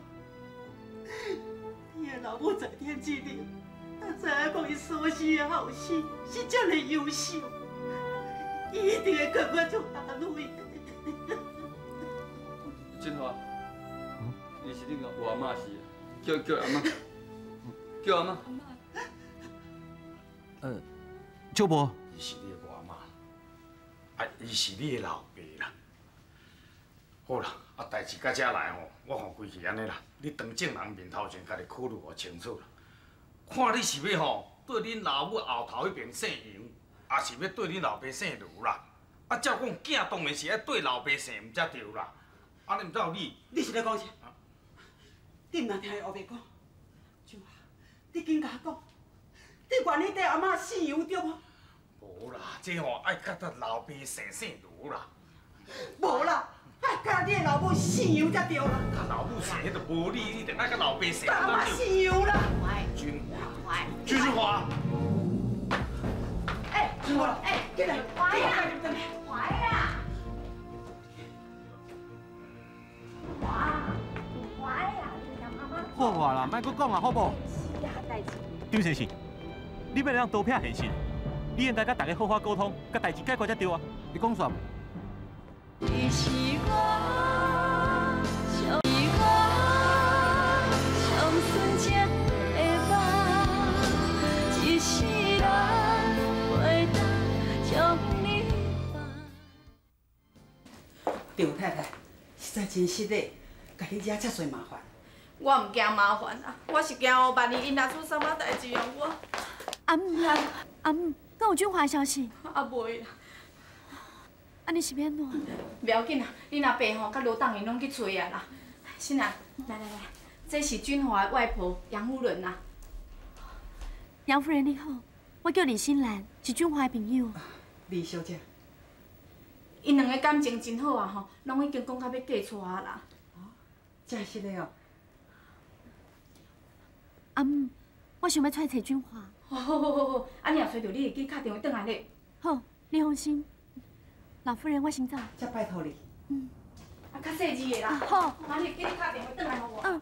你的老母在天之灵，他知影讲伊所生的后生是遮尔优秀，伊一定会感觉足安慰。俊华，伊是恁外妈是？叫叫阿妈，叫阿妈。周伯，伊是你的外妈，啊，伊是你的老爸啦。好啦，啊，代志到遮来吼，我看规气按呢啦，你当众人面头前家己考虑予清楚啦。看你是欲吼对恁老母后头彼边姓杨，抑是欲对恁老爸姓卢啦？啊，照讲囝当然是爱对老爸姓毋才对啦。啊，你毋知有你？你是咧讲啥？你毋通听伊乌白讲，俊华，你紧共我讲，你愿意缀阿嬷姓杨对无？无啦，这吼爱佮咱老爸姓姓卢啦。无啦。爱佮你的老母姓杨才对啦。佮老母姓彼就无理，你著爱佮老爸姓。阿妈姓杨啦。俊华，俊华。哎，俊华，哎，进来，华呀，华呀，华，华呀，你阿妈。好啊啦，莫阁讲啊，好无？是啊，代志。张先生，你欲让刀片现实，你应该佮大家好好沟通，共代志解决才对啊。你讲煞无？你是我上，是我上纯情的梦，一世人袂当将你放。张太太，实在真失礼，共你惹遮济麻烦。我毋惊麻烦啦，我是惊哦，万一𪜶若出啥物代志哦，我。阿姆，阿姆，敢有俊华的消息？啊，袂啦。啊，你是欲按怎？袂要紧啦，恁阿爸吼，佮罗当𪜶拢去揣啊啦。新兰，来来来，这是俊华的外婆杨夫人啦。杨夫人你好，我叫李新兰，是俊华的朋友。李小姐。𪜶两个感情真好啊吼，拢已经讲到欲嫁娶啊啦。哦，真实的哦。阿姆，我想欲出来揣俊华。好好好好，啊你若揣著，你会记敲电话转来咧。好，你放心。老夫人，我先走。这拜托你。嗯。啊，较细致的啦。好。啊，你会记得敲电话转来予我。嗯。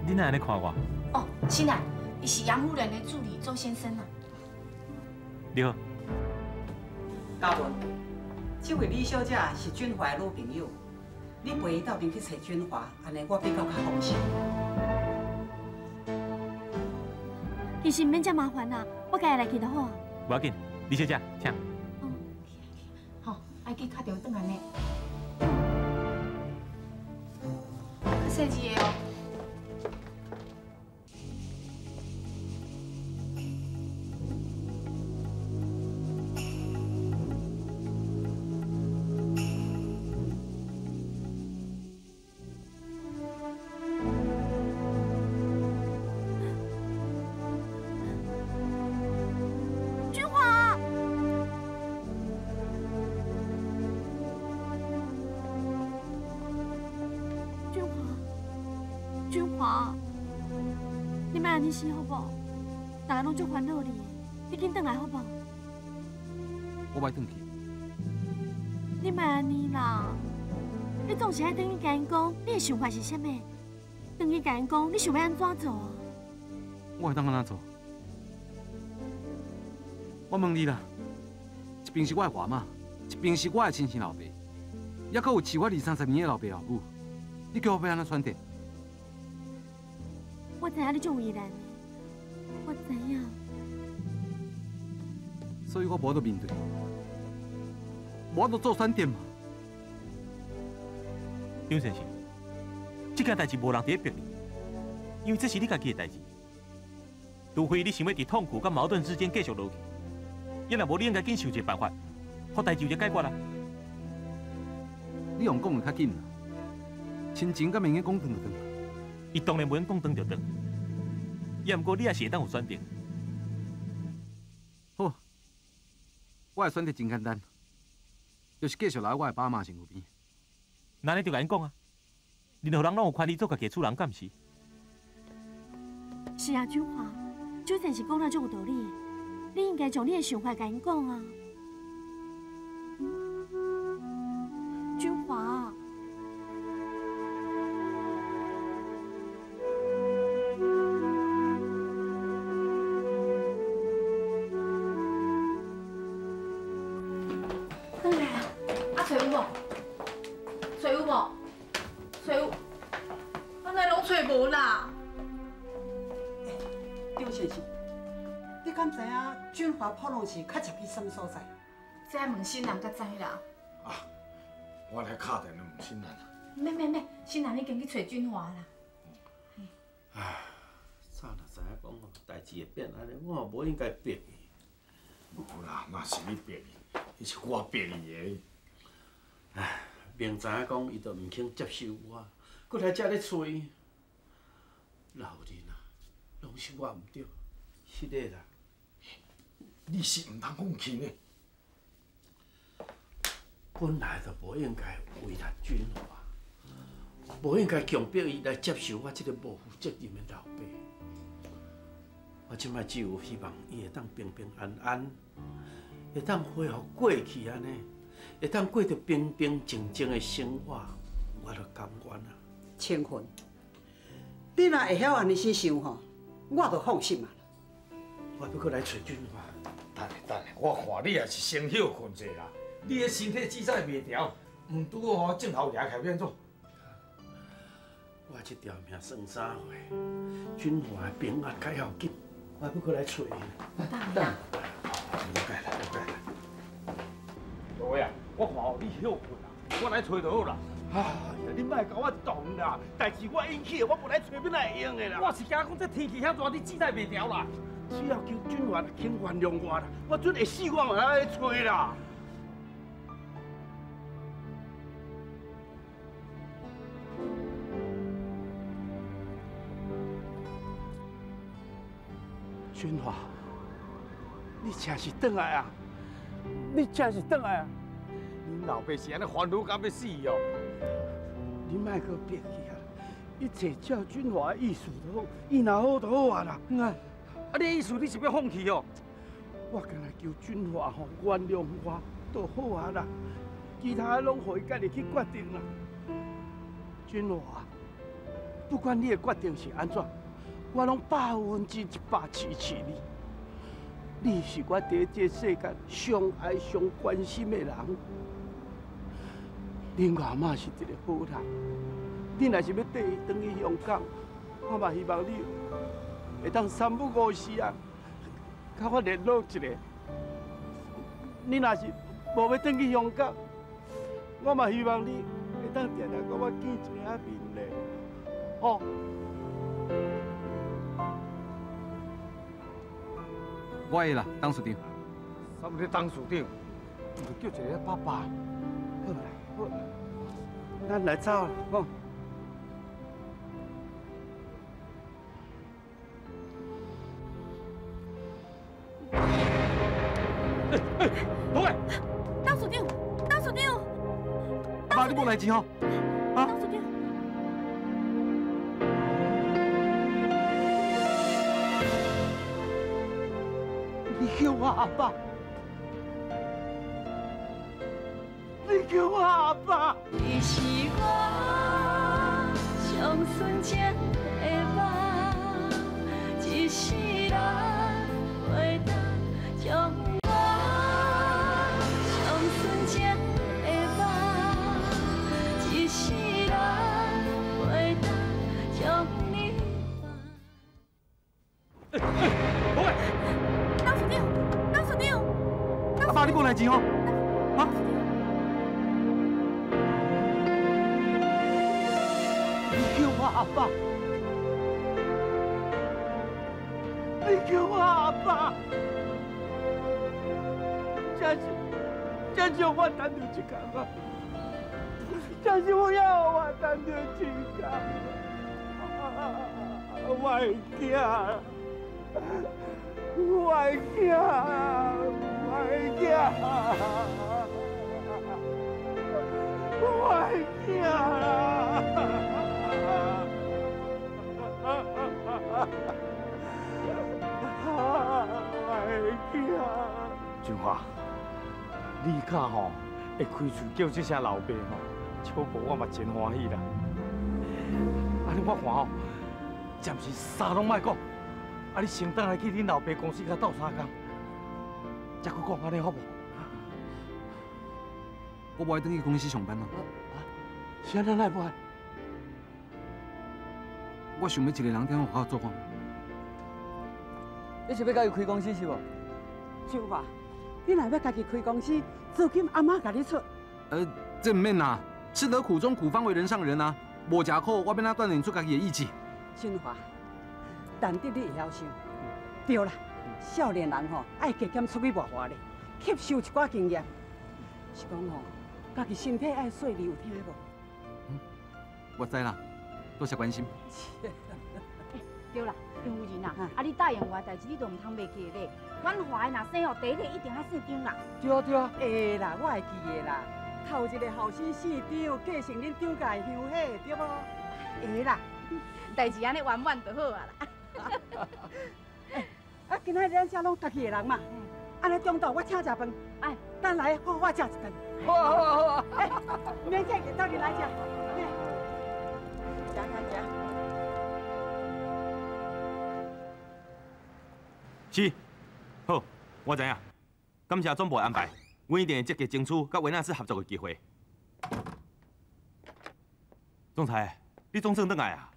你哪按呢看我？哦，新兰，伊是杨夫人的助理周先生啊。你好。嘉文，这位李小姐是俊华的女朋友，你陪伊斗阵去揣俊华，按呢我比较较放心。其实毋免遮麻烦啦，我家己来去就好啊。无要紧，李小姐，请。好，爱记敲电话转来呢。较细致的哦。大家拢足烦恼你，你紧转来好无？我欲转去。你莫按呢啦！你总是爱转去共𪜶讲，你的想法是啥物？转去共𪜶讲，你想欲按怎做啊？我会当按怎做？我问你啦，一边是我的外妈，一边是我的亲生老爸，犹阁有饲我二三十年的老爸老母，你叫我欲按怎选择？我知影你足为难的。我知影，所以我无法度面对，无法度做选择嘛。张先生，这件代志无人伫咧逼你，因为这是你家己的代志。除非你想欲伫痛苦佮矛盾之间继续落去，也若无你应该紧想一个办法，予代志有一个解决啦。你用讲的较紧啦，亲情敢会用讲断就断？伊当然袂用讲断就断。也毋过你也是会当有选择。好，我的选择真简单，就是继续留在我的爸妈身躯边。那你就共𪜶讲啊，任何人拢有权利做家己的主人，敢毋是？是啊，九华，周先生讲了足有道理，你应该将你的想法共𪜶讲啊。九华。是较入去啥物所在？这爱问新人才知啦。啊，我来敲电话问新人。免免免，新人已经去揣俊华啦。唉，早若知影讲吼，代志会变按呢，我嘛无应该逼伊。无啦，哪是你逼伊，是我逼伊的。唉，明知影讲伊就毋肯接受我，阁来遮咧催。老人啊，拢是我毋对，是的啦。你是毋通放弃呢？本来就无应该为难君华，无应该强迫伊来接受我这个无负责任的老爸。我这摆只有希望伊会当平平安安，会当恢复过去按呢，会当过著平平静静的生活，我就甘愿啊。清云，你若会晓按呢死想吼，我就放心啊。我欲阁来揣君华。等下等下，我看你也是先歇睏者啦。你的身体子载袂调，毋拄好症头举起来欲按怎？我这条命算啥货？君华的平安较要紧，我欲阁来揣伊。等。了解啦，了解啦。各位啊，我看哦，你歇睏啦，我来揣就好啦。哎呀，你莫共我动啦！代志我引起的，我无来揣，欲哪会用的啦？我是惊讲这天气遐热，你子载袂调啦。只要求君华肯原谅我啦，我准会死我嘛来揣啦。君华，你真是转来啊！你真是转来啊！恁老爸是按呢烦恼到欲死哦！你莫阁逼伊啊！一切照君华的意思就好，伊若好就好啊啦。啊，你的意思你是欲放弃哦？我干焦求君华吼原谅我就好啊啦，其他的拢予伊家己去决定啦。君华，不管你的决定是按怎，我拢100%支持你。你是我伫这世间上爱、上关心的人。恁阿嬷是一个好人，你若是欲缀伊转去香港，我嘛希望你会当三不五时啊，佮我联络一下。你若是無欲轉去香港，我嘛希望你會當定定佮我見一下面咧，吼。我會啦，董事長。啥物董事長？就叫一個爸爸。好啦，好啦，咱來走啦，好。老魏，董事長，董事長，爸，你無代誌吼？董事長，你叫我阿爸，你叫我阿爸。你是我上純情的夢，一世人袂當將我上純情的夢，一世人袂當將你放。老魏，董事長，董事長，阿爸，你無代誌吼？啊？你叫我阿爸，你叫我阿爸，這是我等著這工啊！這是我要我等著這工，我的囝，我的囝，我的囝，我的囝我的囝。俊華，你敢吼會開喙叫這聲老爸吼，小寶我嘛真歡喜啦。按呢我看吼，暫時啥攏莫講，啊你先轉來去恁老爸公司共鬥相共，才閣講按呢好無？我無愛轉去公司上班啊。是按怎來無愛？我想欲一個人踮外口做看。你是欲共伊開公司是無？秋華，你若欲家己開公司，資金阿媽共你出。這毋免啦，吃得苦中苦，方為人上人啊。無食苦，我欲按怎鍛鍊出家己的意志？春華，難得你會曉想，對啦，少年人吼愛加減出去活活咧，吸收一寡經驗。是講吼，家己身體愛細膩，有聽無？我知啦，多謝關心。對啦，楊夫人啊，啊你答應我的代誌，你都毋通袂記咧。阮華的若生哦，第一個一定愛姓張啦。對啊對啊，會啦，我會記的啦。頭一個後生姓張，繼承恁張家的香火，對無？會啦，代誌按呢圓滿就好啊啦。啊，今仔日咱遮攏家己的人嘛，按呢中晝我請食飯，哎，等來好好食一頓。好啊好啊好啊！哎，免客氣，鬥陣來食。食食食。是，好，我知影。感謝總部的安排，阮一定會積極爭取佮維納斯合作的機會。總裁，你總算轉來啊！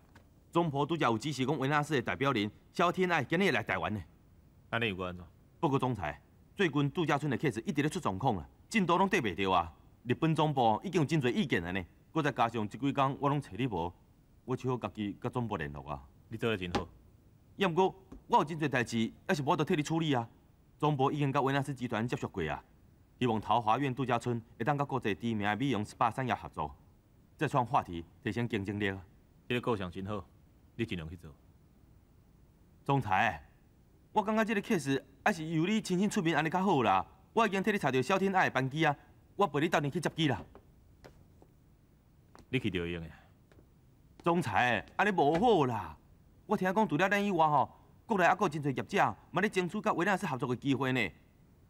總部拄才有指示講，維納斯的代表人蕭天愛今日會來台灣呢。按呢又閣按怎？不過總裁，最近度假村的 case 一直咧出狀況啦，進度攏綴袂著啊。日本總部已經有真濟意見啊呢，閣再加上這幾工我攏揣你無，我只好家己佮總部聯絡啊。你做得真好。也毋過，我有真濟代誌，猶是無法度替你處理啊。總部已經佮維納斯集團接觸過啊，希望桃花苑度假村會當佮國際知名的美容 SPA 產業合作，再創話題，提升競爭力啊。這個構想真好，你盡量去做。總裁，我感覺這個 case 還是由你親身出面按呢較好啦。我已經替你查著蕭天愛的班機啊，我陪你鬥陣去接機啦。你去就會用的。總裁，按呢無好啦。我聽講除了咱以外吼，國內猶閣有真濟業者嘛咧爭取佮維納斯合作的機會呢。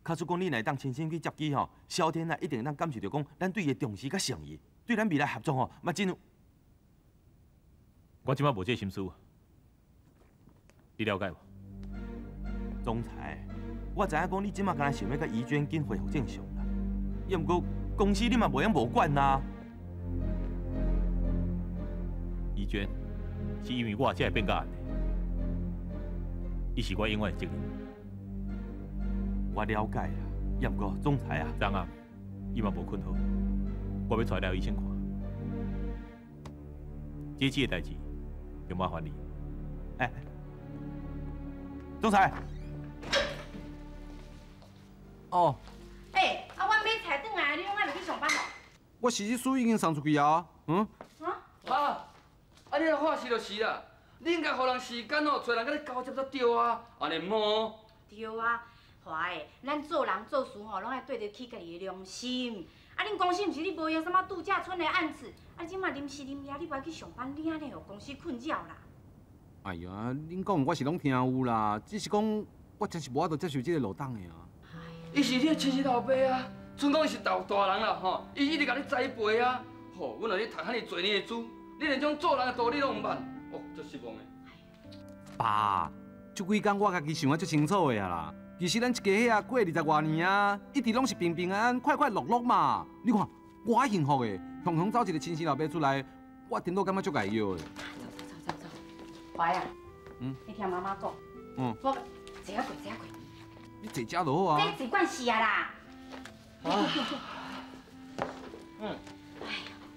假使講你若會當親身去接機吼，蕭天愛一定會當感受著講咱對伊的重視佮誠意，對咱未來合作吼嘛真有。我這擺無這心思，你了解無？總裁，我知影講你這擺敢若想欲佮怡娟緊恢復正常啦，也毋過公司你嘛袂用無管啊。怡娟是因為我才會變甲按呢，伊是我永遠的責任。我了解啦，也毋过总裁啊，昨暗伊嘛无睏好，我欲带来予医生看。这次的代志就麻烦你。哎，总裁。哦。欸，啊，阮买菜转来，你拢还袂去上班哦？我时日书已经送出去啊，嗯。啊，啊，你若话是就是啦，你应该予人时间哦，找人共你交接才对啊，按呢毋好。对啊，华的，咱做人做事吼，拢爱对得起家己的良心。啊，恁公司毋是你无用啥物度假村的案子，啊，这马临时临夜你无爱去上班，你按呢予公司困扰啦。哎呀，恁讲我是拢听有啦，只是讲我真是无法度接受这个落档的啊。伊是你的亲生老爸啊，賰讲伊是大大人啦吼，伊一直共你栽培啊。吼，阮予你读遐尔济年的书，你连这种做人的道理拢毋捌，哦，足失望的。爸，这几工我家己想啊足清楚的啊啦。其实咱一家伙啊过20外年啊，一直拢是平平安安、快快乐乐嘛。你看，我幸福的，雄雄走一个亲生老爸出来，我颠倒感觉足会药的。走走走走走，华啊，你听妈妈讲，我坐啊过，坐啊过。你坐遮就好啊。这坐惯势啊啦。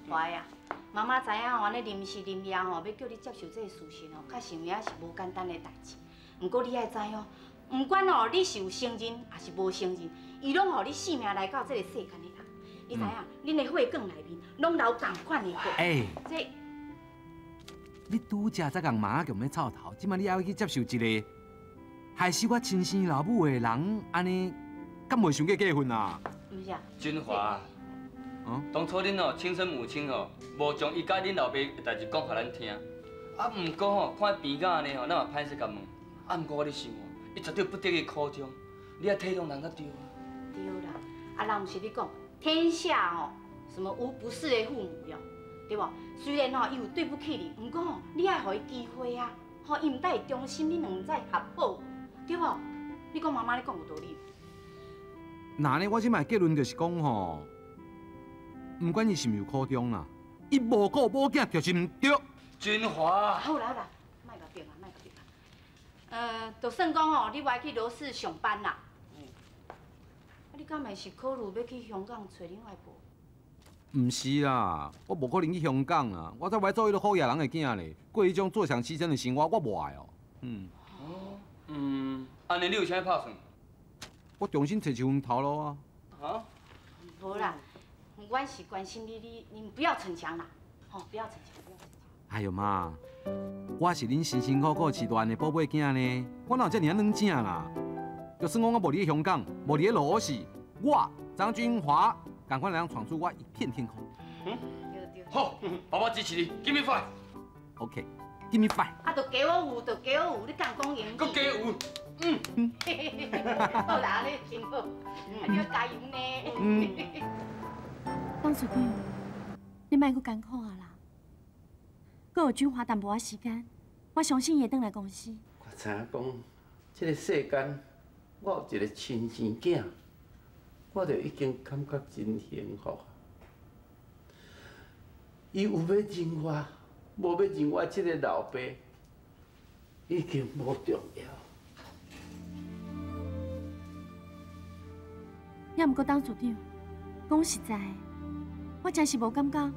华啊，妈妈知影吼，按呢临时临夜吼，欲叫你接受这个事实吼，确实有影是无简单的代志。毋过你爱知哦，毋管哦你是有承认抑是无承认，伊拢予你性命来到这个世间的人。你知影，恁的血管内面拢流仝款的血。欸，这你拄才才共妈仔强欲臭头，这摆你还欲去接受一个害死我亲生老母的人，按呢，敢袂伤过过分啊？毋是啊，俊华。当初恁哦亲生母亲哦，无将伊佮恁老爸的代志讲予咱听，啊，毋过吼看伊病甲按呢吼，咱嘛歹势共问。啊，毋过我咧想哦，伊绝对不得伊苦衷，你爱体谅人才对啊。对啦，啊，人毋是咧讲天下吼什么无不是的父母哟，对无？虽然吼伊有对不起你，毋过吼你爱予伊机会啊，吼伊毋但会忠心，恁两个才会合好，对无？你讲妈妈咧讲有道理。那呢，我这摆结论就是讲吼。毋管伊是毋是有苦衷啦，伊无顾某囝就是毋对。俊华，好啦好啦，莫共逼啊，莫共逼啊。就算讲吼，你无爱去罗氏上班啦。啊，你敢会是考虑欲去香港揣恁外婆？毋是啦，我无可能去香港啦，我才袂做彼个好野人的囝咧，过彼种坐享其成的生活，我无爱哦。哦，按呢你有啥拍算？我重新揣一份头路啊。啊？无啦。阮是关心你，你不要逞强啦，吼，不要逞强，不要逞强。哎哟妈，我是恁辛辛苦苦饲大汉的宝贝囝呢，我哪有遮尔啊软正啦？就算讲我无伫咧香港，无伫咧罗氏，我张君华，仝款会当闯出我一片天空。对对。好，爸爸支持你，Give me five。 OK，Give me five。啊，就加我有，就加我有，你敢讲英语？阁加有。好啦，你真好，啊，你要加油呢。董事长，你莫阁艰苦啊啦！阁有俊华淡薄仔时间，我相信伊会转来公司。我知影讲，这个世间，我有一个亲生囝，我就已经感觉真幸福。伊有欲认我，无欲认我这个老爸，已经无重要。也毋过董事长，讲实在。我真是无感觉，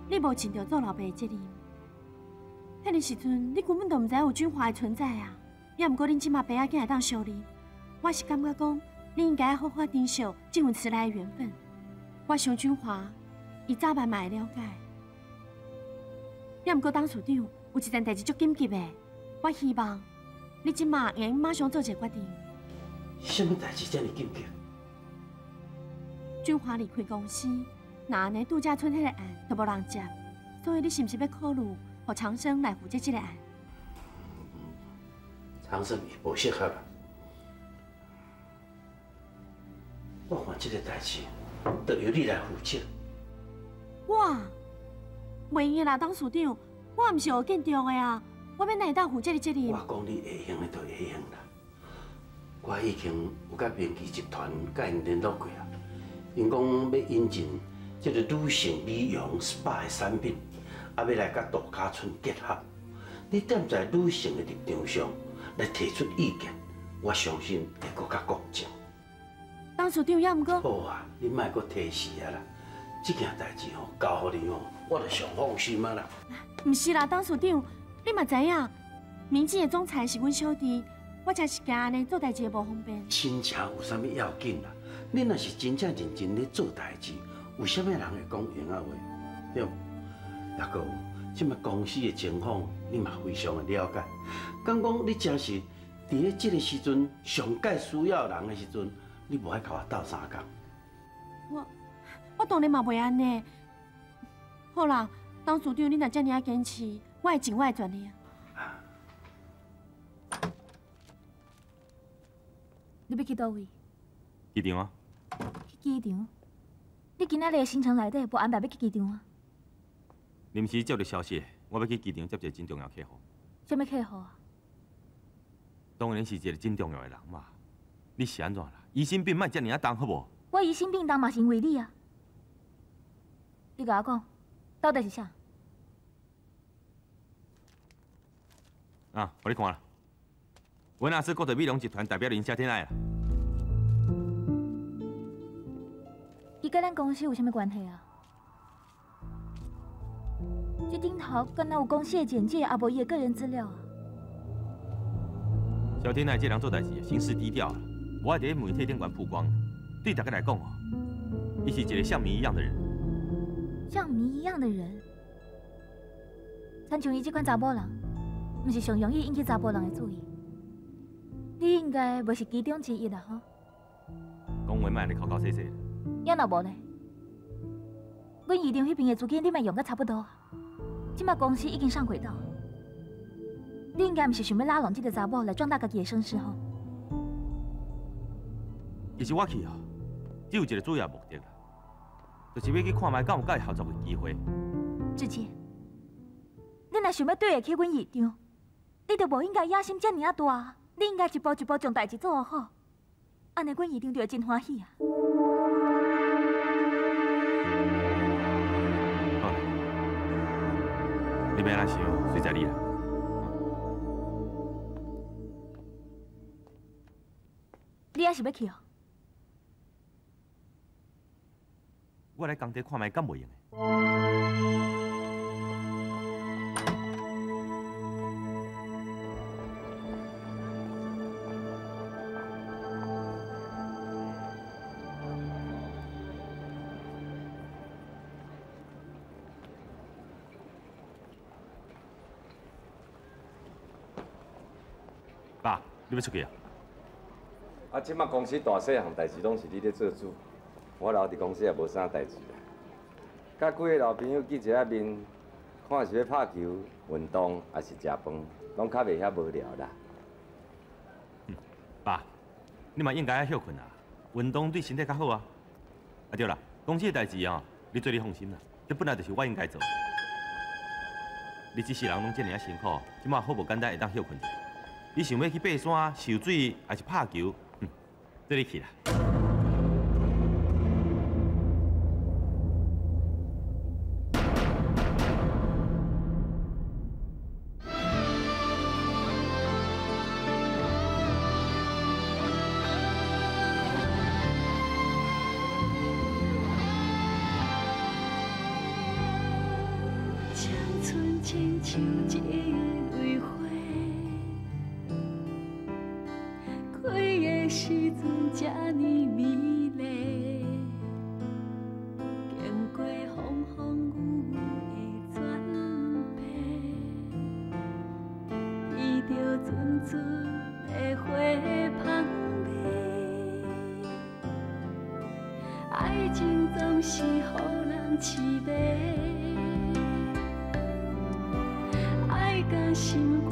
你无尽著做老爸的责任。彼个时阵，你根本就毋知有俊华的存在啊！也毋过恁这马爸仔囝会当相认，我是感觉讲，你应该好好珍惜这份迟来的缘分。我想俊华，伊早晚嘛会了解。也毋过董事长有一件代志足紧急的，我希望你这马会用马上做一个决定。什么代志这么紧急？俊华离开公司。若按呢度假村彼个案都无人接，所以你是毋是欲考虑予长生来负责这个案？长生伊无适合。我看这个代志，就由你来负责。我袂用的啦，董事长，我毋是学建筑的啊，我欲哪会当负这个责任？我讲你会用的就会用啦。我已经有佮明基集团佮𪜶联络过啊，𪜶讲欲引进这个女性美容 SPA 的产品，啊，欲来佮度假村结合。你踮在女性的立场上来提出意见，我相信会阁较公正。董董事长，也毋过。好啊，你莫阁提示啊啦，这件代志吼交予你吼，我就上放心啊啦。毋是啦，董事长，你嘛知影，明记的总裁是阮小弟，我才是惊按呢做代志会无方便。亲情有啥物要紧啦？你若是真正认真咧做代志，有啥物人会讲闲仔话？对无？抑阁有，这摆公司的情况，你嘛非常的了解。敢讲你真是伫咧这个时阵上盖需要人的时阵，你无爱共我斗相共？我当然嘛袂按呢。好啦，董事长，你若遮尔仔坚持，我会尽我的全力。你欲去佗位？机场啊。去机场？你今仔日的行程内底无安排欲去机场啊？临时接到消息，我欲去机场接一个真重要客户。啥物客户啊？当然是一个真重要的人嘛。你是按怎啦？疑心病莫遮尔仔重，好无？我疑心病重嘛是因为你啊！你共我讲，到底是啥？啊，予你看啦。维纳斯国际美容集团代表人谢天爱啦。伊佮咱公司有啥物关系啊？这顶头敢若有公司的简介，也无伊的个人资料啊。萧天爱这人做代志，行事低调，无爱伫媒体顶悬曝光。对大家来讲哦，伊是一个像谜一样的人。像谜一样的人，亲像伊这款查某人，毋是上容易引起查埔人的注意。你应该袂是其中之一啦，吼。讲话莫按呢抠抠细细。也若无咧，阮姨丈彼边的资金你嘛用甲差不多啊。这摆公司已经上轨道，你应该毋是想欲拉拢这个查某来壮大家己的声势吼？其实我去哦，只有一个主要目的啦，就是欲去看觅敢有佮伊合作的机会。志杰，你若想欲对得起阮姨丈，你就无应该野心遮尔仔大。你应该一步一步将代志做好，按呢阮姨丈就会真欢喜啊。好啦，你欲按怎想，随在你啦。你还是欲去哦？我来工地看觅，敢袂用的？爸，你欲出去啊？啊，这摆公司大细项代志拢是你咧做主，我留伫公司也无啥代志啦。佮几个老朋友见一下面，看是欲拍球、运动，抑是食饭，拢较袂遐无聊啦。爸，你嘛应该爱歇睏啊，运动对身体较好啊。啊对啦，公司的代志哦，你做你放心啦，这本来就是我应该做。你这世人拢遮尔仔辛苦，这摆好无简单会当歇睏一下。你想欲去爬山、泅水，抑是拍球？做你去啦。青春亲像一蕊花，开的时阵这呢美丽，经过风风雨雨的转变，闻著阵阵的花香味，爱情总是予人痴迷。爱甲心肝